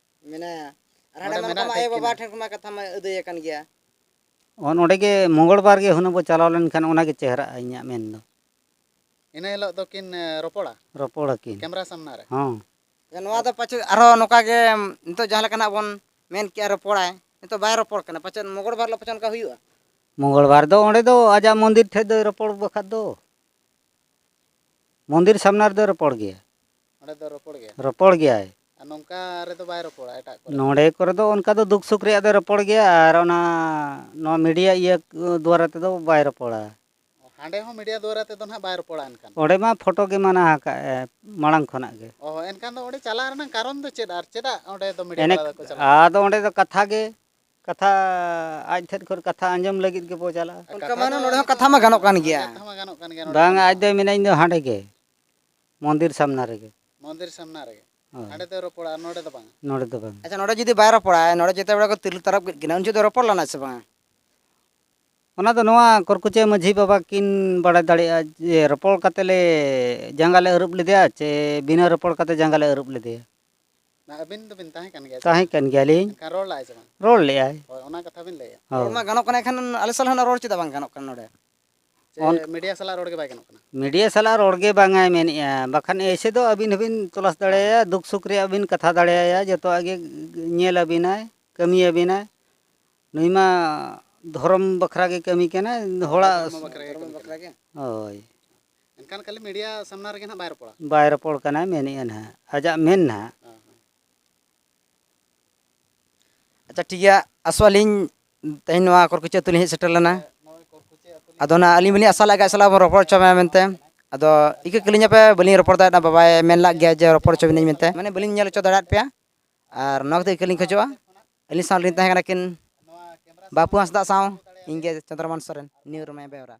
ᱢᱮᱱᱟᱭᱟ᱾ ᱟᱨ ᱱᱚᱰᱮ ᱦᱟᱸᱰᱮ ᱢᱟ ᱢᱮᱱᱟᱜ ᱩᱱᱠᱩ ᱢᱟ ᱠᱤᱱ ᱟᱭᱳ ᱵᱟᱵᱟ ᱠᱤᱱᱟ᱾ ᱴᱷᱮᱱ ᱠᱷᱚᱱ ᱢᱟ ᱠᱟᱛᱷᱟ ᱢᱟ ᱟᱹᱫᱟᱹᱭ ᱟᱠᱟᱱ ᱜᱮᱭᱟ᱾ ᱚ, ᱱᱚᱰᱮ ᱜᱮ ᱢᱚᱝᱜᱚᱞ ᱵᱟᱨ ᱜᱮ ᱦᱩᱱᱟᱹᱝ ᱵᱚ ᱪᱟᱞᱟᱣ ᱞᱮᱱᱠᱷᱟᱱ ᱚᱱᱟ ᱜᱮ ᱪᱮᱦᱨᱟᱜᱼᱟ ᱤᱧᱟᱹᱜ ᱢᱮᱱ ᱫᱚ᱾ ᱤᱱᱟᱹ ᱦᱤᱞᱳᱜ ᱫᱚᱠᱤᱱ, ᱮ, ᱨᱚᱯᱚᱲᱟ? ᱨᱚᱯᱚᱲ ᱟᱹᱠᱤᱱ᱾ ᱠᱮᱢᱨᱟ ᱥᱟᱢᱱᱟ ᱨᱮ? ᱦᱚᱸ᱾ ᱱᱚᱣᱟ ᱫᱚ ᱯᱟᱪᱮᱫ ᱟᱨᱦᱚᱸ ᱱᱚᱝᱠᱟ ᱜᱮ, ᱱᱤᱛᱚᱜ ᱡᱟᱦᱟᱸ ᱞᱮᱠᱟ ᱱᱟᱜ ᱵᱚᱱ ᱢᱮᱱ ᱠᱮᱜᱼᱟ ᱨᱚᱯᱚᱲᱟᱭ, ᱱᱤᱛᱚᱜ ᱵᱟᱭ ᱨᱚᱯᱚᱲ ᱠᱟᱱᱟ, ᱯᱟᱪᱮᱫ ᱢᱚᱝᱜᱚᱞ ᱵᱟᱨ ᱦᱤᱞᱳᱜ ᱯᱟᱪᱮᱫ ᱚᱱᱠᱟ ᱦᱩᱭᱩᱜᱼᱟ? ᱢᱚᱝᱜᱚᱞ ᱵᱟᱨ ᱫᱚ ᱚᱸᱰᱮ ᱫᱚ ᱟᱡᱟᱜ ᱢᱚᱱᱫᱤᱨ ᱴᱷᱮᱡ ᱫᱚᱭ ᱨᱚᱯᱚᱲ ᱵᱟᱠᱷᱟᱡ ᱫᱚ᱾ ᱢᱚᱱᱫᱤᱨ ᱥᱟᱢᱱᱟ ᱨᱮᱫᱚᱭ ᱨᱚᱯᱚᱲ ᱜᱮᱭᱟ᱾ ᱚᱸᱰᱮ ᱫᱚ ᱨᱚᱯᱚᱲ ᱜᱮᱭᱟ? ᱨᱚᱯᱚᱲ ᱜᱮᱭᱟᱭ᱾ ᱟᱨ ᱱᱚᱝᱠᱟ ᱨᱮᱫᱚ ᱵᱟᱭ ᱨᱚᱯᱚᱲᱟ ᱮᱴᱟᱜ ᱠᱚᱨᱮ? ᱱᱚᱰᱮ ᱠᱚᱨᱮ ᱫᱚ ᱚᱱᱠᱟ ᱫᱚ ᱫᱩᱠ ᱥᱩᱠ ᱨᱮᱭᱟᱜ ᱫᱚᱭ ᱨᱚᱯᱚᱲ ᱜᱮᱭᱟ, ᱟᱨ ᱚᱱᱟ, ᱱᱚᱣᱟ ᱢᱤᱰᱤᱭᱟ ᱤᱭᱟᱹ ᱫᱩᱣᱟᱨᱟ ᱛᱮᱫᱚ ᱵᱟᱭ ᱨᱚᱯᱚᱲᱟ᱾ ᱦᱟᱸᱰᱮ ᱦᱚᱸ ᱢᱤᱰᱤᱭᱟ ᱫᱩᱣᱟᱨᱟ ᱛᱮᱫᱚ ᱱᱟᱦᱟᱜ ᱵᱟᱭ ᱨᱚᱯᱚᱲᱟ ᱮᱱᱠᱷᱟᱱ? ᱚᱸᱰᱮ ᱢᱟ ᱯᱷᱳᱴᱳ ᱜᱮ ᱢᱟᱱᱟ ᱟᱠᱟᱫ ᱮ ᱢᱟᱲᱟᱝ ᱠᱷᱚᱱᱟᱜ ᱜᱮ᱾ ᱚ, ᱮᱱᱠᱷᱟᱱ ᱫᱚ ᱚᱸᱰᱮ ᱪᱟᱞᱟᱣ ᱨᱮᱱᱟᱜ ᱠᱟᱨᱚᱱ ᱫᱚ ᱪᱮᱫ? ᱟᱨ ᱪᱮᱫᱟᱜ ᱚᱸᱰᱮ ᱫᱚ ᱢᱤᱰᱤᱭᱟ ᱮᱱᱮ-, ᱵᱟᱞᱟ ᱫᱚᱠᱚ ᱪᱟᱞᱟᱜᱼᱟ? ᱟᱫᱚ ᱚᱸᱰᱮ ᱫᱚ ᱠᱟᱛᱷᱟ ᱜᱮ, ᱠᱟᱛᱷᱟ ᱟᱡ ᱴᱷᱮᱱ ᱠᱷᱚᱱ ᱠᱟᱛᱷᱟ ᱟᱸᱡᱚᱢ ᱞᱟᱹᱜᱤᱫ ᱜᱮᱵᱚ ᱪᱟᱞᱟᱜᱼᱟ᱾ ᱚᱱᱠᱟ ᱠᱟᱛᱷᱟ ᱢᱟ ᱫᱚ ᱱᱚᱰᱮ ᱦᱚᱸ ᱠᱟᱛᱷᱟ ᱢᱟ ᱜᱟᱱᱚᱜ ᱠᱟᱱ ᱜᱮᱭᱟ᱾ ᱠᱟᱛᱷᱟ ᱢᱟ ᱜᱟᱱᱚᱜ ᱠᱟᱱ ᱜᱮᱭᱟ ᱱᱚᱰᱮ ᱵᱟᱝ, ᱦᱚᱸ᱾ ᱟᱡ ᱫᱚᱭ ᱢᱮᱱᱟ, "ᱤᱧ ᱫᱚ ᱦᱟᱸᱰᱮ ᱜᱮ, ᱢᱚᱱᱫᱤᱨ ᱥᱟᱢᱱᱟ ᱨᱮᱜᱮ᱾" ᱢᱚᱱᱫᱤᱨ ᱥᱟᱢᱱᱟ ᱨᱮᱜᱮ᱾ ᱦᱳᱭ᱾ ᱦᱟᱸᱰᱮ ᱫᱚᱭ ᱨᱚᱯᱚᱲᱟ, ᱱᱚᱰᱮ ᱫᱚ ᱵᱟᱝ? ᱱᱚᱰᱮ ᱫᱚ ᱵᱟᱝ᱾ ᱟᱪᱪᱷᱟ, ᱱᱚᱰᱮ ᱡᱩᱫᱤ ᱵᱟᱭ ᱨᱚᱯᱚᱲᱟ, ᱱᱚᱰᱮ ᱡᱮᱛᱮ ᱵᱮᱲᱟ ᱠᱚ ᱛᱤᱨᱞᱟᱹ ᱛᱟᱨᱟᱵ ᱠᱮᱫ ᱠᱤᱱᱟ, ᱩᱱ ᱡᱚᱦᱚᱜ ᱫᱚ ᱨᱚᱯᱚᱲ ᱞᱮᱱᱟ ᱥᱮ ᱵᱟᱝ? ᱚᱱᱟ ᱫᱚ ᱱᱚᱣᱟ ᱠᱚᱨᱠᱩᱪᱤᱭᱟᱹ ᱢᱟᱹᱡᱷᱤ ᱵᱟᱵᱟ ᱠᱤᱱ ᱵᱟᱲᱟᱭ ᱫᱟᱲᱮᱭᱟᱜᱼᱟ ᱡᱮ ᱨᱚᱯᱚᱲ ᱠᱟᱛᱮ ᱞᱮ ᱡᱟᱸᱜᱟ ᱞᱮ ᱟᱹᱨᱩᱵ ᱞᱮᱫᱮᱭᱟ ᱪᱮ ᱵᱤᱱᱟᱹ ᱨᱚᱯᱚᱲ ᱠᱟᱛᱮ ᱡᱟᱸᱜᱟ ᱞᱮ ᱟᱹᱨᱩᱵ ᱞᱮᱫᱮᱭᱟ᱾ ᱟᱹᱵᱤᱱ ᱫᱚᱵᱤᱱ ᱛᱟᱦᱮᱸ ᱠᱟᱱ ᱜᱮᱭᱟ ᱥᱮ? ᱛᱟᱦᱮᱸ ᱠᱟᱱ ᱜᱮᱭᱟᱞᱤᱧ᱾ ᱮᱱᱠᱷᱟᱱ ᱨᱚᱲ ᱞᱟᱜᱼᱟᱭ ᱥᱮ ᱵᱟᱝ? ᱨᱚᱲ ᱞᱮᱜᱼᱟᱭ᱾ ᱦᱳᱭ, ᱚᱱᱟ ᱠᱟᱛᱷᱟ ᱵᱤᱱ ᱞᱟᱹᱭᱟ᱾ ᱦᱳᱭ᱾ ᱨᱚᱲ ᱢᱟ ᱜᱟᱱᱚᱜ ᱠᱟᱱᱟ, ᱮᱱᱠᱷᱟᱱ ᱟᱞᱮ ᱥᱟᱞᱟᱜ ᱦᱚᱸ ᱨᱚᱲ ᱪᱮᱫᱟᱜ ᱵᱟᱝ ᱜᱟᱱᱚᱜ ᱠᱟᱱᱟ ᱱᱚᱰᱮ? ᱪᱮ ᱚᱱ- ᱢᱤᱰᱤᱭᱟ ᱥᱟᱞᱟᱜ ᱨᱚᱲ ᱜᱮ ᱵᱟᱭ ᱜᱟᱱᱚᱜ ᱠᱟᱱᱟ? ᱢᱤᱰᱤᱭᱟ ᱥᱟᱞᱟᱜ ᱨᱚᱲ ᱜᱮ ᱵᱟᱝᱟᱭ ᱢᱮᱱᱮᱫᱼᱟ, ᱵᱟᱠᱷᱟᱱ ᱮᱭᱥᱮ ᱫᱚ ᱟᱹᱵᱤᱱ ᱦᱚᱸᱵᱤᱱ ᱛᱚᱞᱟᱥ ᱫᱟᱲᱮᱭᱟᱭᱟ, ᱫᱩᱠ ᱥᱩᱠ ᱨᱮᱭᱟᱜ ᱵᱤᱱ ᱠᱟᱛᱷᱟ ᱫᱟᱲᱮᱭᱟᱭᱟ, ᱡᱚᱛᱚᱣᱟᱜ ᱜᱮ ᱧᱮᱞ ᱟᱹᱵᱤᱱᱟᱭ, ᱠᱟᱹᱢᱤ ᱟᱹᱵᱤᱱᱟᱭ᱾ ᱱᱩᱭ ᱢᱟ ᱫᱷᱚᱨᱚᱢ ᱵᱟᱠᱷᱨᱟ ᱜᱮ ᱠᱟᱹᱢᱤ ᱠᱟᱱᱟᱭ, ᱦᱚᱲᱟᱜ ᱫᱷᱚᱨᱢᱚ ᱵᱟᱠᱷᱨᱟ ᱜᱮ ᱠᱟᱹᱢᱤ ᱠᱟᱱᱟ᱾ ᱦᱳᱭ᱾ ᱮᱱᱠᱷᱟᱱ ᱠᱷᱟᱹᱞᱤ ᱢᱤᱰᱤᱭᱟ ᱥᱟᱢᱱᱟ ᱨᱮᱜᱮ ᱱᱟᱦᱟᱜ ᱵᱟᱭ ᱨᱚᱯᱚᱲᱟ? ᱵᱟᱭ ᱨᱚᱯᱚᱲ ᱠᱟᱱᱟᱭ ᱢᱮᱱᱮᱫᱼᱟ ᱱᱟᱦᱟᱜ, ᱟᱡᱟᱜ ᱢᱮᱱ ᱱᱟᱦᱟᱜ᱾ ᱦᱮᱸ, ᱦᱮᱸ᱾ ᱟᱪᱪᱷᱟ, ᱴᱷᱤᱠ ᱜᱮᱭᱟ, ᱟᱥᱚᱜ ᱟᱹᱞᱤᱧ ᱛᱮᱦᱮᱧ ᱱᱚᱣᱟ ᱠᱚᱨᱠᱩᱪᱤᱭᱟᱹ ᱟᱹᱛᱩ ᱞᱤᱧ ᱦᱮᱡ ᱥᱮᱴᱮᱨ ᱞᱮᱱᱟ᱾ ᱟᱫᱚ ᱱᱟ ᱟᱹᱞᱤᱧ ᱵᱟᱹᱞᱤᱧ ᱟᱥᱟ ᱞᱮᱫᱼᱟ ᱟᱡ ᱥᱟᱞᱟᱜ ᱵᱚᱱ ᱨᱚᱯᱚᱲ ᱦᱚᱪᱚ ᱢᱮᱭᱟ ᱢᱮᱱᱛᱮ᱾ ᱟᱫᱚ ᱤᱠᱟᱹ ᱠᱟᱹᱞᱤᱧᱟᱯᱮ, ᱵᱟᱹᱞᱤᱧ ᱨᱚᱯᱚᱲ ᱫᱟᱲᱮᱭᱟᱜᱼᱟ, ᱵᱟᱵᱟᱭ ᱢᱮᱱ ᱞᱟᱜ ᱜᱮᱭᱟ ᱡᱮ ᱨᱚᱯᱚᱲ ᱦᱚᱪᱚ ᱵᱤᱱᱟᱹᱧ ᱢᱮᱱᱛᱮ, ᱢᱟᱱᱮ ᱵᱟᱹᱞᱤᱧ ᱧᱮᱞ ᱦᱚᱪᱚ ᱫᱟᱲᱮᱭᱟᱜ ᱯᱮᱭᱟ᱾ ᱟᱨ ᱱᱚᱣᱟ ᱠᱷᱟᱹᱛᱤᱨ ᱤᱠᱟᱹ ᱞᱤᱧ ᱠᱷᱚᱡᱚᱜᱼᱟ᱾ ᱟᱹᱞᱤᱧ ᱥᱟᱶ ᱨᱮᱞᱤᱧ ᱛᱟᱦᱮᱸ ᱠᱟᱱᱟ ᱠᱤᱱ ᱵᱟᱹᱯᱩ ᱦᱟᱸᱥᱫᱟ ᱥᱟᱶ ᱤᱧ ᱜᱮ ᱪᱚᱱᱫᱨᱚᱢᱳᱦᱚᱱ ᱥᱚᱨᱮᱱ, ᱱᱤᱭᱩ ᱨᱟᱢᱟᱭᱟ ᱵᱮᱣᱨᱟ᱾